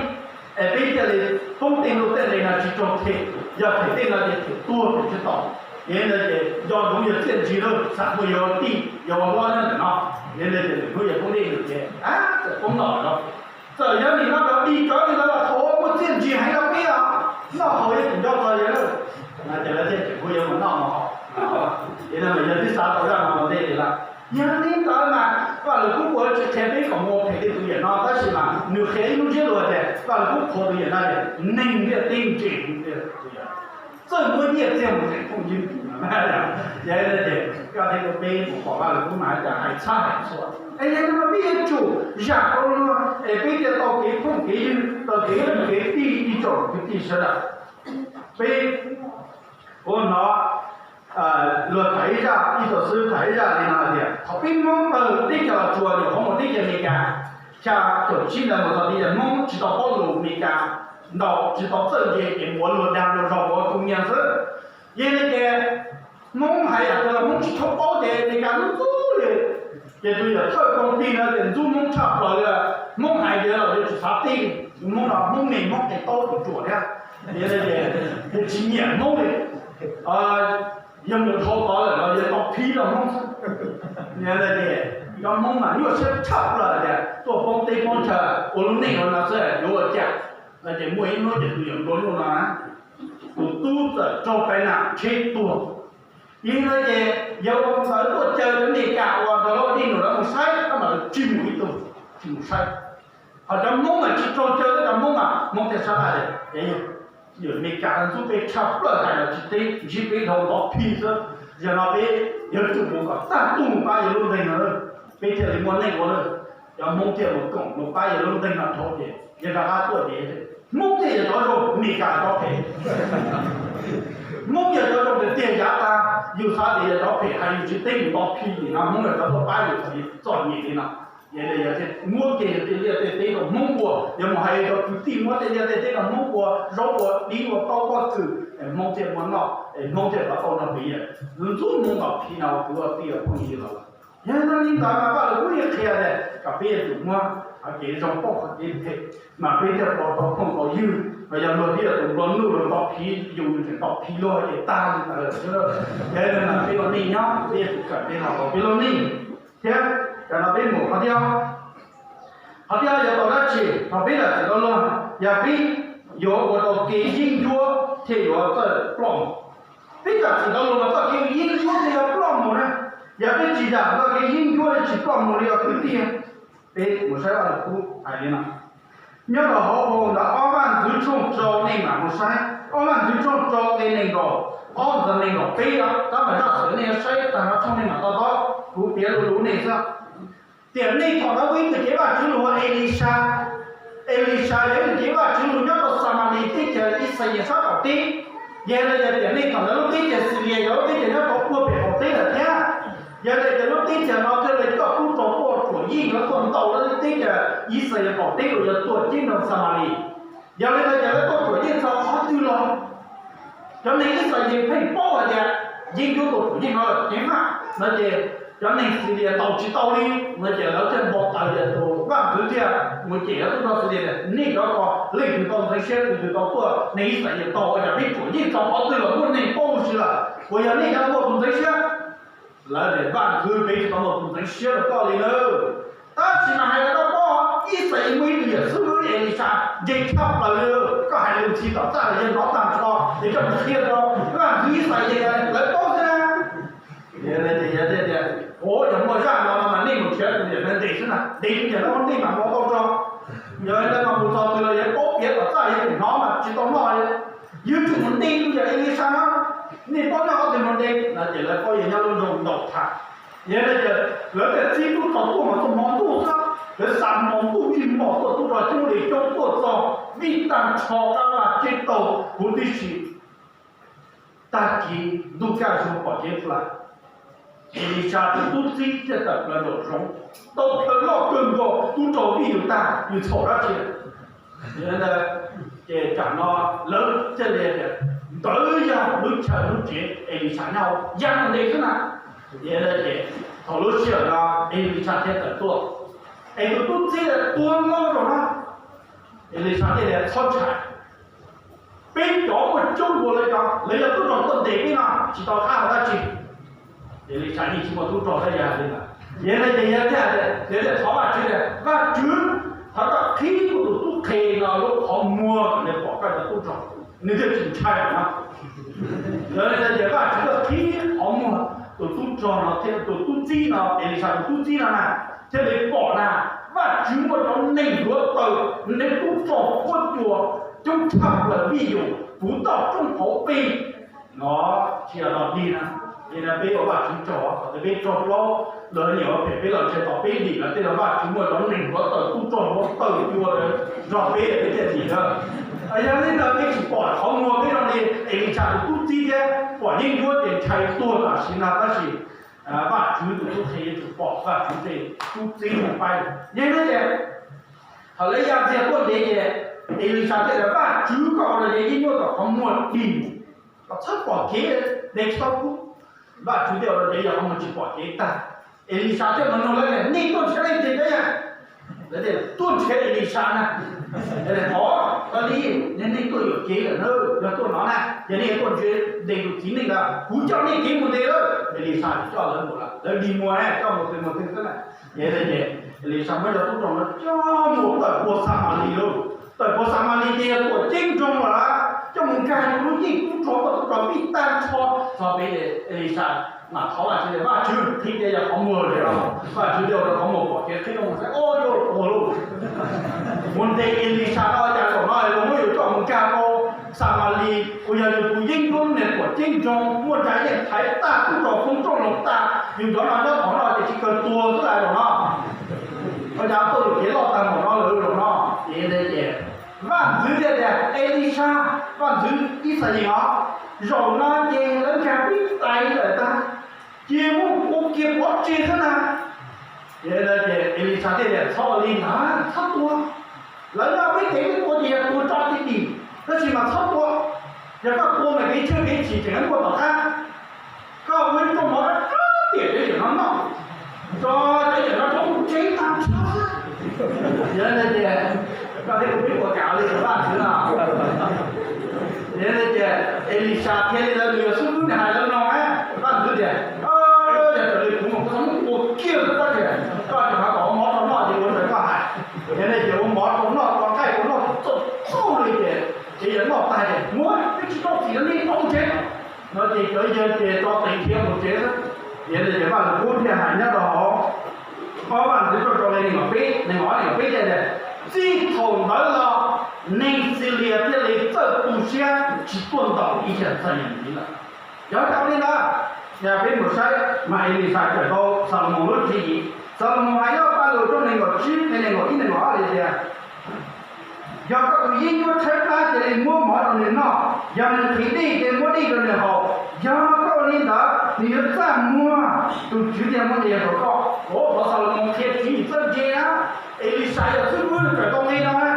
es peb thiaj li poob tej nuj tej nqis no tsis raug them, yog them tej no ces them tuag them tsis tau. Yog li ntawd ces nco ntsoov yawg txiaj ntsig lawm, xam muaj yawg tij yawg hlob nyob ntawm no. Yog li ntawd ces lwm hnub yawg poob dej num ces txawm poob no lawm los, txawm yawg nim no cov dig cov li ntawd los thaum muaj txiaj ntsig heev rau peb os, noj haus yeej tsis nco txog yawg lawm. Ces lawv thiaj tseem hu yawg mus noj mus haus. Ces yawg twb xav tau zaj no ua ntej tias lawm. Yog li ntawd mas Vaj Lwm Kub kuj tsis qhia peb kom mus phem tej tus yawm no, tab sis mas nws qhia ib lub ntsiab lus tias Vaj Lwm Kub qhuas tus yawm no tias neeg ntiaj teb ntse heev li tus yawm, txawj muab nyiaj txiag mus zeem phooj ywg. Yog li ntawd ces koj thiab kuv peb mus pom Vaj Lwm Kub mas hais tias hais txhab hais txhua. Es yog li no peb yuav tsum zam tau luag es peb thiaj tau kev phooj kev ywg, tau kev phooj kev tij ib tsoom kwv tij sawv daws. Peb kuv hnov luag tham ib zaj, ib tug xib hwb tham ib zaj li no hais tias thaum peb Hmoob tawg teb chaws Los Tsuas nyuam qhuav mus teb chaws Amelikas, xya caum tsib ntawd mus txog teb chaws Hmoob tsis tau paub lus Amelikas ntau, tsis tau txawj ntse ces mus ua luag dag luag zog ua tu nyias xwb. Yog li ces Hmoob hais yam twg los Hmoob tsis tshua paub ces Amelikas ntxub ntxub li. Ces tus yawm thawj koom tig no ces ntxub Hmoob tshaj plaws li, Hmoob hais tias los yuav tsis xav teb, Hmoob no Hmoob me Hmoob tes taub tus ruam thiab. Yog li ces yawg tsis nyiam Hmoob li, yawg mus dhau tod lawm los yawg tau phib rau Hmoob xwb. Yog li ces cov Hmoob mas nyuaj siab tshaj plaws tias tuaj poob teb poob chaw ua lub neej ua no xwb yuav ua cas. No ces muaj ib hnub ces tus yawm nplua nuj no na, tus tub txawm raug tai nạn tsheb tuag. Yog li no ces yawg ua ntawd tuaj caw cov Amelikas uas nrog lawv ua dej num lawv mus saib, tab mas lawv tsis mus ib tug, tsis mus saib. Ho cov Hmoob mas tsis raug caw, cov Hmoob mas Hmoob thiaj sab laj tias, yawm Amelikas ntxub peb tshaj plaws hais los tsis teb, ntsib peb dhau ntov phij xwb. Yog no peb yuav tsum mus kom tag tug mus pab yawg lub nteeg no, peb thiaj li muaj neej ua lawm. Cov Hmoob thiaj mus koom mus pab yawg lub nteeg no dhau ces yawg rov qab tuaj ces Hmoob thiaj yog cov zoo, Amelikas cov phem. Hmoob yog cov zoo tiag tiag yav tag, yus xav tias yog cov phem hais yus tsis teb mus ntov phij li no, Hmoob yog cov tuaj pab yus txom nyem li no. Yog li yog thiaj muab kiag yog tej liaj tej teb rau Hmoob ua, yog mus hais rau kwv tij muab tej liaj tej teb rau Hmoob ua, zaub ua dib ua taub pob kws, Hmoob thiaj muaj noj, Hmoob thiaj rov tau nrog pem yawm ntxub Hmoob ntaus phiv no kuv ua tij phooj ywg los lawm. Yog li ntawd mas Vaj Lug Kub yeej qhia tias kom peb yuav tsum muab qhov kev zoo pauj qhov kev phem, mas peb thiaj tau tau phooj tau ywg. Mas yog luag thiaj tus nplua nuj los ntaus phiv, yus tseem ntaus phiv luag ces tag li ntawd. Yog li ntawd peb ua neej nyob peb yuav tsum kawm peb los peb lub neej thiab. Cov no peb mus qhov thiab, qhov thiab yog tau dab tsi thaum peb zam txim rau luag, yog peb yuav ua tau kev yeeb ncuab thiaj yuav txawj ploj mus. Peb zam txim rau luag mas txoj kev yeeb ncuab thiaj yuav ploj mus na. Yog peb tsis zam txoj kev yeeb ncuab tsis ploj mus li os kwv tij. Peb mus saib Vaj Lug Kub hais li no. Nyob rau hauv paus ntawd ob Vaj Ntxwv tshooj rau nej mam mus saib, ob Vaj Ntxwv tshooj rau nqe nees nkaum ob txog nees nkaum peb, tab mas zaj xwm nej yuav saib tag nrho tshooj nej mam to taub, kuv piav lus lus nej xwb. Tiam neej thaum ntawd muaj ib tug cev Vajtswv lus hu ua Elisas. Elisas yog ib tug cev Vajtswv lus nyob rau Xamalis teb chaws Ixayees sab qaum teb. Yog li yog tiam neej thaum ntawd lub teb chaws Xilias yog lub teb chaws nyob rau puag pem qaum teb lawm thiab. Yog li ces lub teb chaws no thiaj li coj tub rog tuaj ruam yeej yuav tuaj ntaus lub teb chaws Ixayees qaum teb uas yog tuam ceeb rau Xamalis. Yog li ntawd ces lawv tuaj ruam yeej txog qhov twg los cov neeg Ixayees pheej paub hais tias yeeb ncuab tuaj ruam yeej no lawm ceev faj no ces cov neeg Xilias ntaus tsis tau li no ces lawv thiaj npau taws ces tus Vaj Ntxwv thiaj mus cem cov tub rog Xilias tias nej cov ko leej twg tau ntxeev siab tus twg tau tuaj, neeg Ixayees tau ua cas peb ruam yeej txog qhov twg los muaj neeg paub huv si lawm, uas yog nej cov muaj tus ntxeev siab. Lawv tias Vaj Ntxwv, peb tsis tau muaj tus ntxeev siab rau koj li nawb. Tab sis mas hais rau koj paub, Ixayees muaj ib tug yawm xwb Elisas ntse tshaj plaws li, koj hais lus ntxhi tom txaj los yawg hnov tag nrho, es koj mus qhia rau Vaj Ntxwv Ixayees lawv paub xwb na. Yog tias, o, yog muaj zaj no no mas nej mus nrhiav tus yawm ntawd ntes xwb na, ntes tus yawm ntawd nej mam ua tau tso. Yog li ntawd mas mus txog twg los yawg paub piav tom txaj yawg tseem hnov mas tsis tau noj li. Yawg tseem mus ntes tus yawm Elisas no, nej paub nyob qhov twg mus ntes no ces lawv paub yawg nyob lub nroog Ntaus Tham. Yog li ces lawv thiaj txib tub rog tuaj mas tuaj hmo ntuj xwb, lawv xa hmo ntuj vij mos tuaj, tub rog coob li coob tuaj txog vij tag nrho qab vaj tseb taug huv tib si. Tag kis ntuj kaj zuag pom kev plam, Elisas tus tub txib thiaj tawm plaws nraum zoov, tau plhaws loj kawg nkaus, tub rog vij yus tag yus txhaum dab tsi. Ces tsam no lawv thiaj li tias ntawd yog lub chaw lub tsev Elisas nyob, ya mus ntes xwb na. Ces thaum lub sij hawm no Elisas thiaj tawm tuaj, es tus tub txib tuag lawm rau na. Elisas thiaj tias txhob ntshai, peb cov muaj coob dua lawv cov, lawv yog tub rog tuaj ntes peb no tsis tau qab hau dab tsi. Elisas yeej tsis muaj tub rog thiab yog li ntawd, yog li ces yog thiaj tias, yog thiaj thov Vajtswv tias Vajtswv, thov koj qhib kuv tus tub qhe no lub qhov muag kom nws pom koj cov tub rog, nws thiaj tsis ntshai lawm no. Yog li ces Vajtswv thiaj qhib qhov muag, tus tub rog no thiaj, tus tub txib no, Elisas tus tub txib no na, thiaj li pom na, Vajtswv muaj cov neeg hluav taws, nws tub rog huab cua coob tshaj plaws vij yus puv toj roob hauv pes no, tsis yog no dig na. Li no peb ua Vajtswv tsaug, thaum twg peb raug plaub los nyiam ua phem peb los ntshai tos peb dim lawm tej zaum Vajtswv muaj cov neeg hluav taws tub rog hluav taws cua nrog peb peb thiaj dim na. Yog li ntawd peb tsis pom qhov muag peb zoo li Elisas tus tub txib thiab, pom yeeb ncuab ces ntshai tuag tam sim no tab sis Vajtswv tus tub qhe yuav tsum pom Vajtswv tej tub txib mus paib. Yog li ces thaum lawv ya ntxiag tuaj ntev ces Elisas thiaj tias Vajtswv, koj ua rau yeeb ncuab tom qhov muag dim, kom txhob pom kev, ntes tsis tau kuv. Vajtswv thiaj ua rau yeeb ncuab qhov muag tsis pom kev tag. Elisas thiaj mus nug lawv tias nej tuaj nrhiav leej twg thiab yam? Lawv tias tuaj nrhiav Elisas na. Qhov, koj li, nej tuaj yuam kev lawm na, yog tuaj no na, yog nej tuaj nrhiav ntes tus txiv neej ntawd kuv coj nej kev mus ntes lawm. Elisas coj lawv mus lawm, lawv dig muag na, coj mus twg mus twg xwb na. Ces Elisas muab cov tub rog no coj mus tawm puag Xamalis lauj. Tawm puag Xamalis ces yog tuam ceeb nroog lawm, coj mus nkag rau lub yeej tub rog, tub rog vij tag nrho txog pem. Elisas mam thov Vajtswv tias Vajtswv, qhib tias yog qhov muag los, Vajtswv thiaj ua rau qhov muag pom kev qhib los mus saib, o, yog tuag lauj. Mus ntes Elisas no cas zaum no luag muab yus coj mus nkag rau Xamalis uas yog yus tus yeeb ncuab lub niag tuam ceeb nroog, muaj nra yeej thaiv tag, tub rog foob rooj los tag, yus cov no nyob qhov no ces tsis kawg tuag xwb lauj zaum no. Ua cas tuaj yuam kev loj tag npaum no lawm zaum no. Ces Vaj Ntxwv thiaj tias Elisas, Vaj Ntxwv Ixayees os, zaum no ces lawv nkag pib tais lawm tag, cia mus ua kiag pov tseg xwb na. Ces Elisas thiaj tias, Txhob ua li ntawd, txhob tua. Lawv noj peb kev peb tua ces yog tua tso tib dim, tab sis mas txhob tua. Yog koj tua mas kev tshwj kev chim tseem muaj tom qab. Koj ua ib rooj mov rab tiam cov yawm no noj, tso cov yawm no rov mus tsev tag nrho. Yog li ces koj thiab kuv peb ua kam li tus vaj ntxwv no. Yog li ces Elisas thiaj li ntawd nws yog xib hwb nws hais li no na, vaj ntxwv tias, Yog raws li kuv mas kuv xav muab tua kiag rau koj tiag, koj tseem hais kom ua mov rau noj ces ua raws koj hais. Yog li ces ua mov rau noj, ua nqaij rau noj txaus txaus li ces ces yawg noj tag ces, Muab, peb tsis tau txim rau nej, rov mus tsev. No ces cov yawg ces tso tes khiav mus tsev xwb. Yog li ces Vaj Lug Kub thiaj hais nyob rau hauv ob Vaj Ntxwv tshooj rau li nees nkaum peb, nees nkaum ob nees nkaum peb tias, Txij thaum ntawd los neeg Xilias thiaj li txawj tu siab tsis tuaj ntaus ib yam txog yam ntxiv lawm. Yog ua li ntawd, yog peb mus saib mas Elisas kawm tau Xalumoos lub tswv yim. Xalumoos hais nyob Vaj Lug Kub nees nkaum tsib, nees nkaum ib, nees nkaum ob li tias, Yog koj tus yeeb ncuab tshaib plab ces muab mov rau nws noj, yog nws qhis dej ces muab dej rau nws haus. Yog koj ua li ntawd, nws yuav txaj muag, tus Tswv thiaj muab nyiaj rau koj. Ov, thov Xalumoos qhia tswv yim txawj ntse na. Elisas yog xib hwb nws kawm tau nqe no na.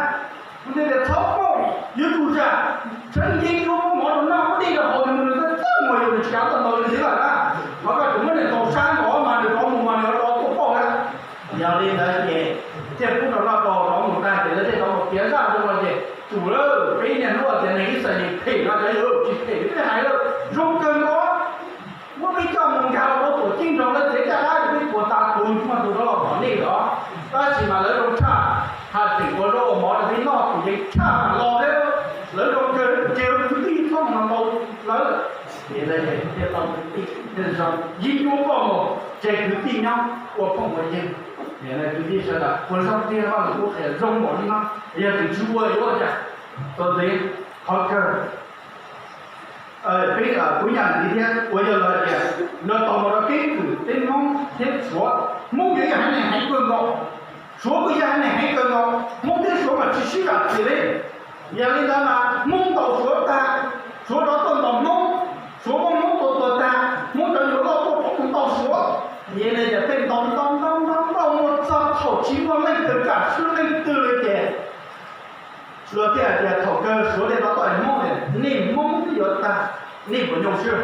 Kuv thiaj tias txhob pauj, yuav tsum zam, tshawb yeeb ncuab muab mov rau noj, muab dej rau haus, nws mus nws txaj txaj muag, yog nws tsis kav tuaj ntaus li ntxiv lawm na. Mas koj tseem muab nws ntaus sab nkaus mas nws rov mus mas nws rov tuaj pauj na. Yog li ntawd ces thiaj pub rau noj rau rov mus tag ces lawv thiaj rov mus piav zaj zoo no ces tsum lawm. Peb niaj hnub tias neeg Yixalayees phem no cov yawg tsis phem li peb hais lawm, zoo kawg nkaus. Muab peb coj mus nkag rau tuam ceeb nrog lawv tsev caj dab ces peb puas tas tus muaj tus rov los tom nej lawm. Tab sis mas lawv zoo tshaj, hais tseem ua zaub ua mov rau peb noj, tus yeej tshaj mam los thiab. Lawv zoo kawg, ces kwv tij txhob mus ntaus lawv. Ces lawv thiaj tau kwv tij, yeeb ncuab koj mus, ces kwv tij nyob ua phooj ua ywg. Kwv tij sawv daws, ua zoo tiag, Vaj Lug Kub qhia zoo npaum li no, yog tseem tsis ua yuav ua cas? Txuas ntxiv, qhov kawg, peb kuv yam ntxiv thiab uas yog los tias, los tau mus rau keeb kwm peb Hmoob thiab Suav, Hmoob yuav yog haiv neeg heev kawg nkaus, Suav kuj yog haiv neeg heev kawg nkaus, Hmoob thiab Suav mas tsis sib zam txim li. Yog li ntawd mas Hmoob ntaus Suav tag, Suav rov tuaj ntaus Hmoob, Suav muab Hmoob tua tuag tag, Hmoob cov yuav loj tuaj rov mus ntaus Suav. Yog li ces peb ntaus ntaus ntaus ntaus ntaus mus txog thaum tsis muaj leej twg kam swb leej twg li ces luag thiaj hais tias thaum kawg Suav thiaj rov tuaj Hmoob tias nej Hmoob twb yuav tag, nej puas nyoo swb?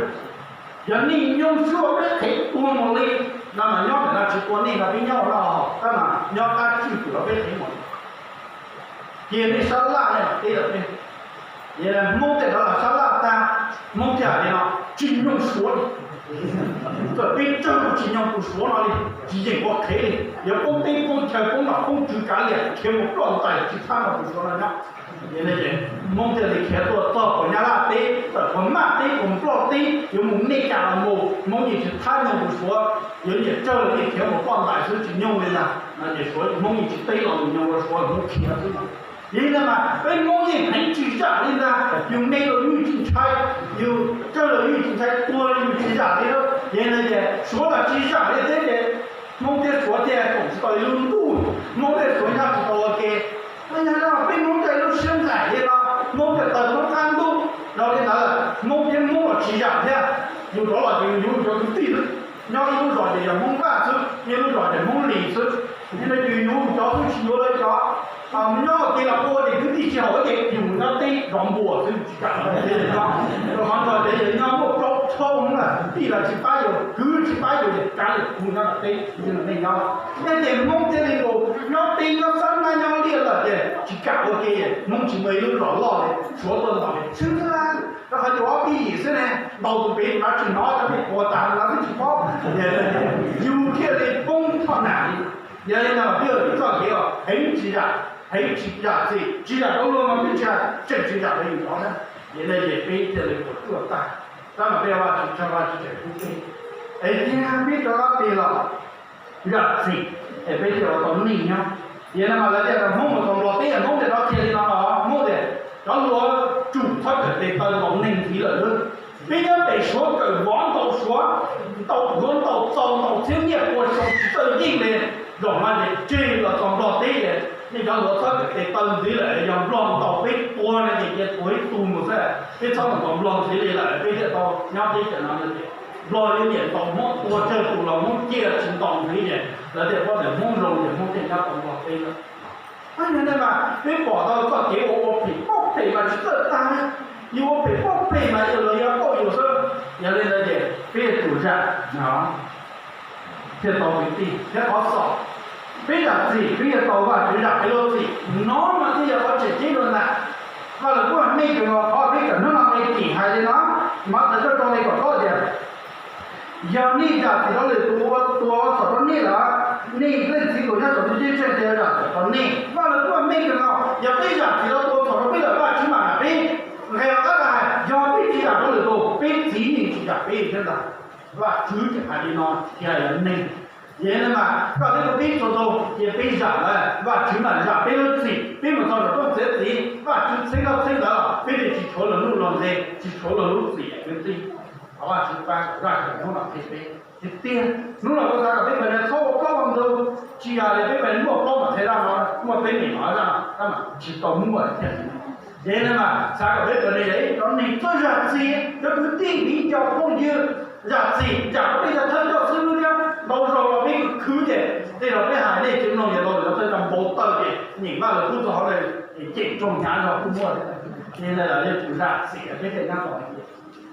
Yog nej nyoo swb ua peb qhev tuag mus li no mas nyob ntawm no tsis tua nej no peb nyob ua noj tab mas nyob qab tswj pwm rau peb qhev mus. Cia nej sab laj nej mam teb rau peb. Yog li Hmoob thiaj rov los sab laj tag, Hmoob thiaj hais li no, tsis nyoo Suav li. Txawm peb tsawg los tsis nyoo tus Suav no li, tsis yeem ua qhev li, yuav poob teb poob chaw poob nom poob tswv kav liam khiav mus ploj ntais tsis txhob nrog tus Suav no nyob. Yog li ces Hmoob thiaj li khiav tuaj txog puag Nyab Laj teb, tawm puag Maj teb puag Nplog teb, yuav mus Mej Kas los mus, Hmoob yeej tsis txhob nyoo tus Suav, yuav nyiam tsawg los yeej khiav mus ploj ntais xwb tsis nyoo li ntag. No ces Suav Hmoob yeej tsis teb los mus nyoo ua Suav Hmoob khiav xwb no. Yog li ntawd mas peb Hmoob yeej heev tsis zam li ntag, yus me los yus tsis ntshai, yus tsawg los yus tsis ntshai, tuag los yus tsis zam li. Yog li ntawd ces Suav los tsis zam li thiab ces Hmoob thiab Suav thiaj koom tsis tau ib lub ntuj, Hmoob thiab Suav nyob tsis tau ua ke. Yog li no peb Hmoob thiaj lub siab nqaim li no, Hmoob thiaj tawg Hmoob qab ntuj. Yog li ntawd Hmoob thiab Hmoob los tsis zam thiab, yus rov los ces yus yuav cov kwv tij xwb. Nyob ib lub zos ces yog Hmoob Vaj xwb, nyob ib lub zos ces Hmoob Lis xwb. Yog li ces yus cov xwb tsis yuav lawv cov. Nyob ua ke los ua ces kwv tij tsis haum ces yus mus nyob teb zov npua xwb, tsis kam los teb li no. Rau qhov no ces yog nyob muaj plaub tshoob kwv tij los tsis pab yus, kwv tsis pab yus ces kav liam kuv nyob tom teb, nej nyob. Yog ces Hmoob thiaj li mus nyob teb nyob Xab Nab nyob Liaj lawm ces tsis kam ua ke, Hmoob tsis muaj ib lub zos loj li, Suav tuaj ntaus xwb xwb. Rau qhov yus ob peb yim xwb ne, ntaus tus pem tus no tsis hnov, cov pem puas tas no twb tsis paub. Yus thiaj li poob thoj nam li. Yog li no peb ua txoj kev heev tsis zam, heev tsis zam txim, tsis zam rau luag mas peb tsis zam, tseem tsis zam rau yus cov na. Yog li ces peb thiaj li puas tsuaj tag. Tab mas peb Vajtswv tshaj Vajtswv tseem pub peb, es yog peb rov qab tig los zam txim es peb thiaj ua tau neej nyob. Yog li no mas lawv tias Hmoob mus txog Nplog teb, Hmoob thiaj rov qhia li no los Hmoob tias cov hluas tsum txhob kawm tes taw ntaus neeg ntxiv lawm lauj. Peb nyob pem Suav kawm vov ntaus Suav, ntaus pluav ntaus txaus ntaus txhiab nyiaj pua xyoo tsis txawj yeej li. Zaum no ces tseg los txog Nplog teb ces nej cov hluas txhob kawm tes taw ntxiv lawm, yog Nplog ntaus peb tua no ces cia tuag ib tug mus xwb, peb txhob mus ntaus Nplog ntxiv li lawm peb thiaj tau nyob teb chaws no no ces Nplog yuav nyiam ntaus Hmoob, tua tsawg tus los Hmoob ciaj tsis ntaus li ces lawv thiaj paub tias Hmoob zoo ces Hmoob thiaj nyob tau nplog teb lawm. Yog li ntawd mas peb pom tau txoj kev uas ua phem pauj phem mas tsis txawj tag, yus ua phem pauj phem mas yus los yog pauj yus xwb. Yog li ntawd ces peb yuav tsum zam thiaj tau kwv tij thiab qhov xaus. Peb zam txim peb yuav tau Vajtswv zam peb lub txim, no mas thiaj yog qhov tseem ceeb dua ntag. Vaj Lug Kub hais meej kawg nkaus qhov peb kawm hnub no nqe tim hais li no, mas tawm txoj rau nqe kaum plaub tias, yog nej zam txim rau lwm tus uas tua txhaum rau nej lawm, nej Leej Txiv uas nyob saum ntuj ceeb tsheej yuav zam txim rau nej. Vaj Lug Kub hais meej kawg nkaus, yog peb zam txim rau tus uas txhaum rau peb lawm Vajtswv mam zam peb. Nqe tom qab hais yog peb tsis zam rau lwm tus, peb txiv yeej tsis zam peb thiab ntag. Vajtswv tseem hais li no thiab yog neeg. Yog li mas koj thiab kuv peb txhua tus ces peb zam lawm Vajtswv mam zam peb lub txim. Peb mus txog nram rooj txiav txim Vajtswv txheeb koj txheeb ntawd los peb thiaj tsis tshuav luag nuj luag nqi, tsis tshuav luag lub txim kwv tij. Thov Vajtswv pab kom zaj kawm hnub no qhia peb tiag tiag. Hnub no kuv xav kom peb pawg neeg txhob ua plaub ua ntug, tsis yog li peb pawg neeg muaj plaub mam qhia zaj no, muaj peb niam no zaj no tab mas tsis tau muaj thiab. Ces li mas xav kom peb pawg neeg yog ib cov neeg txawj zam txim rau kwv tij viv ncaus phooj ywg, zam txim zam rau peb cov thawj coj xib hwb thiab. Ntau zaus los peb khwv khwv ces tej zaus peb hais nej tsis mloog ces ntau zaus thawj coj npau taws ces nyeem Vaj Lug Kub txog hauv ntawd ces cem tsoog hnyav zog kuj muaj. Ces li los yuav tsum zam txim peb thiaj nyob tau.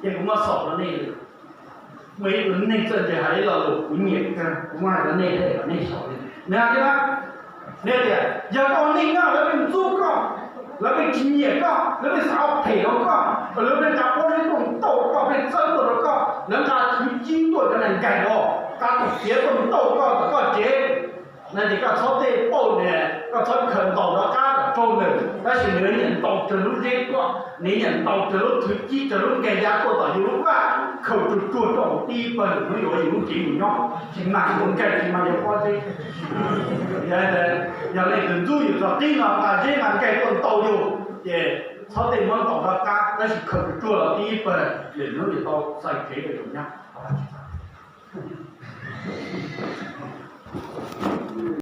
Ces kuv muab xaus rau nej, muaj ib tug neeg txawj ntse hais ib lo lus kuv nyiam kawg, kuv muab hais rau nej thiab kom nej xaus li. Nws hais tias, nws tias yog koj ua neej nyob lawv pheej ntxub koj, lawv pheej tsis nyiam koj, lawv pheej xav ua phem rau koj, lawv pheej nqa pob zeb tuaj ntaus koj, pheej txawb tuaj rau koj, lawv nqa thwv cib tuaj cov neeg nkaig los, nqa tus fiav tuaj ntaus koj tom koj tsev, no ces koj txhob tej pauj nws, koj txhob khaws ntaus rov qab kom raug nws, tab sis nws nyiam ntaus raws lub zeb tuaj, nws nyiam ntaus raws lub thwv cib, raws lub nkaig ya tuaj tom yus lub vaj, khaws tsuag tsuag rau tib pawg lwm hnub yuav yus lub cev yus nyob, tsis mag yuav nkaig tsis mag yuav pob zeb. Yog leej twg ntxub yus txog qib no nqa zeb nqa nkaig tuaj ntaus yus ces txhob tej muab ntaus rov qab, tab sis khaws tsuag tsuag los tib pawg lwm hnub yuav tau txais kev rau yus nyob.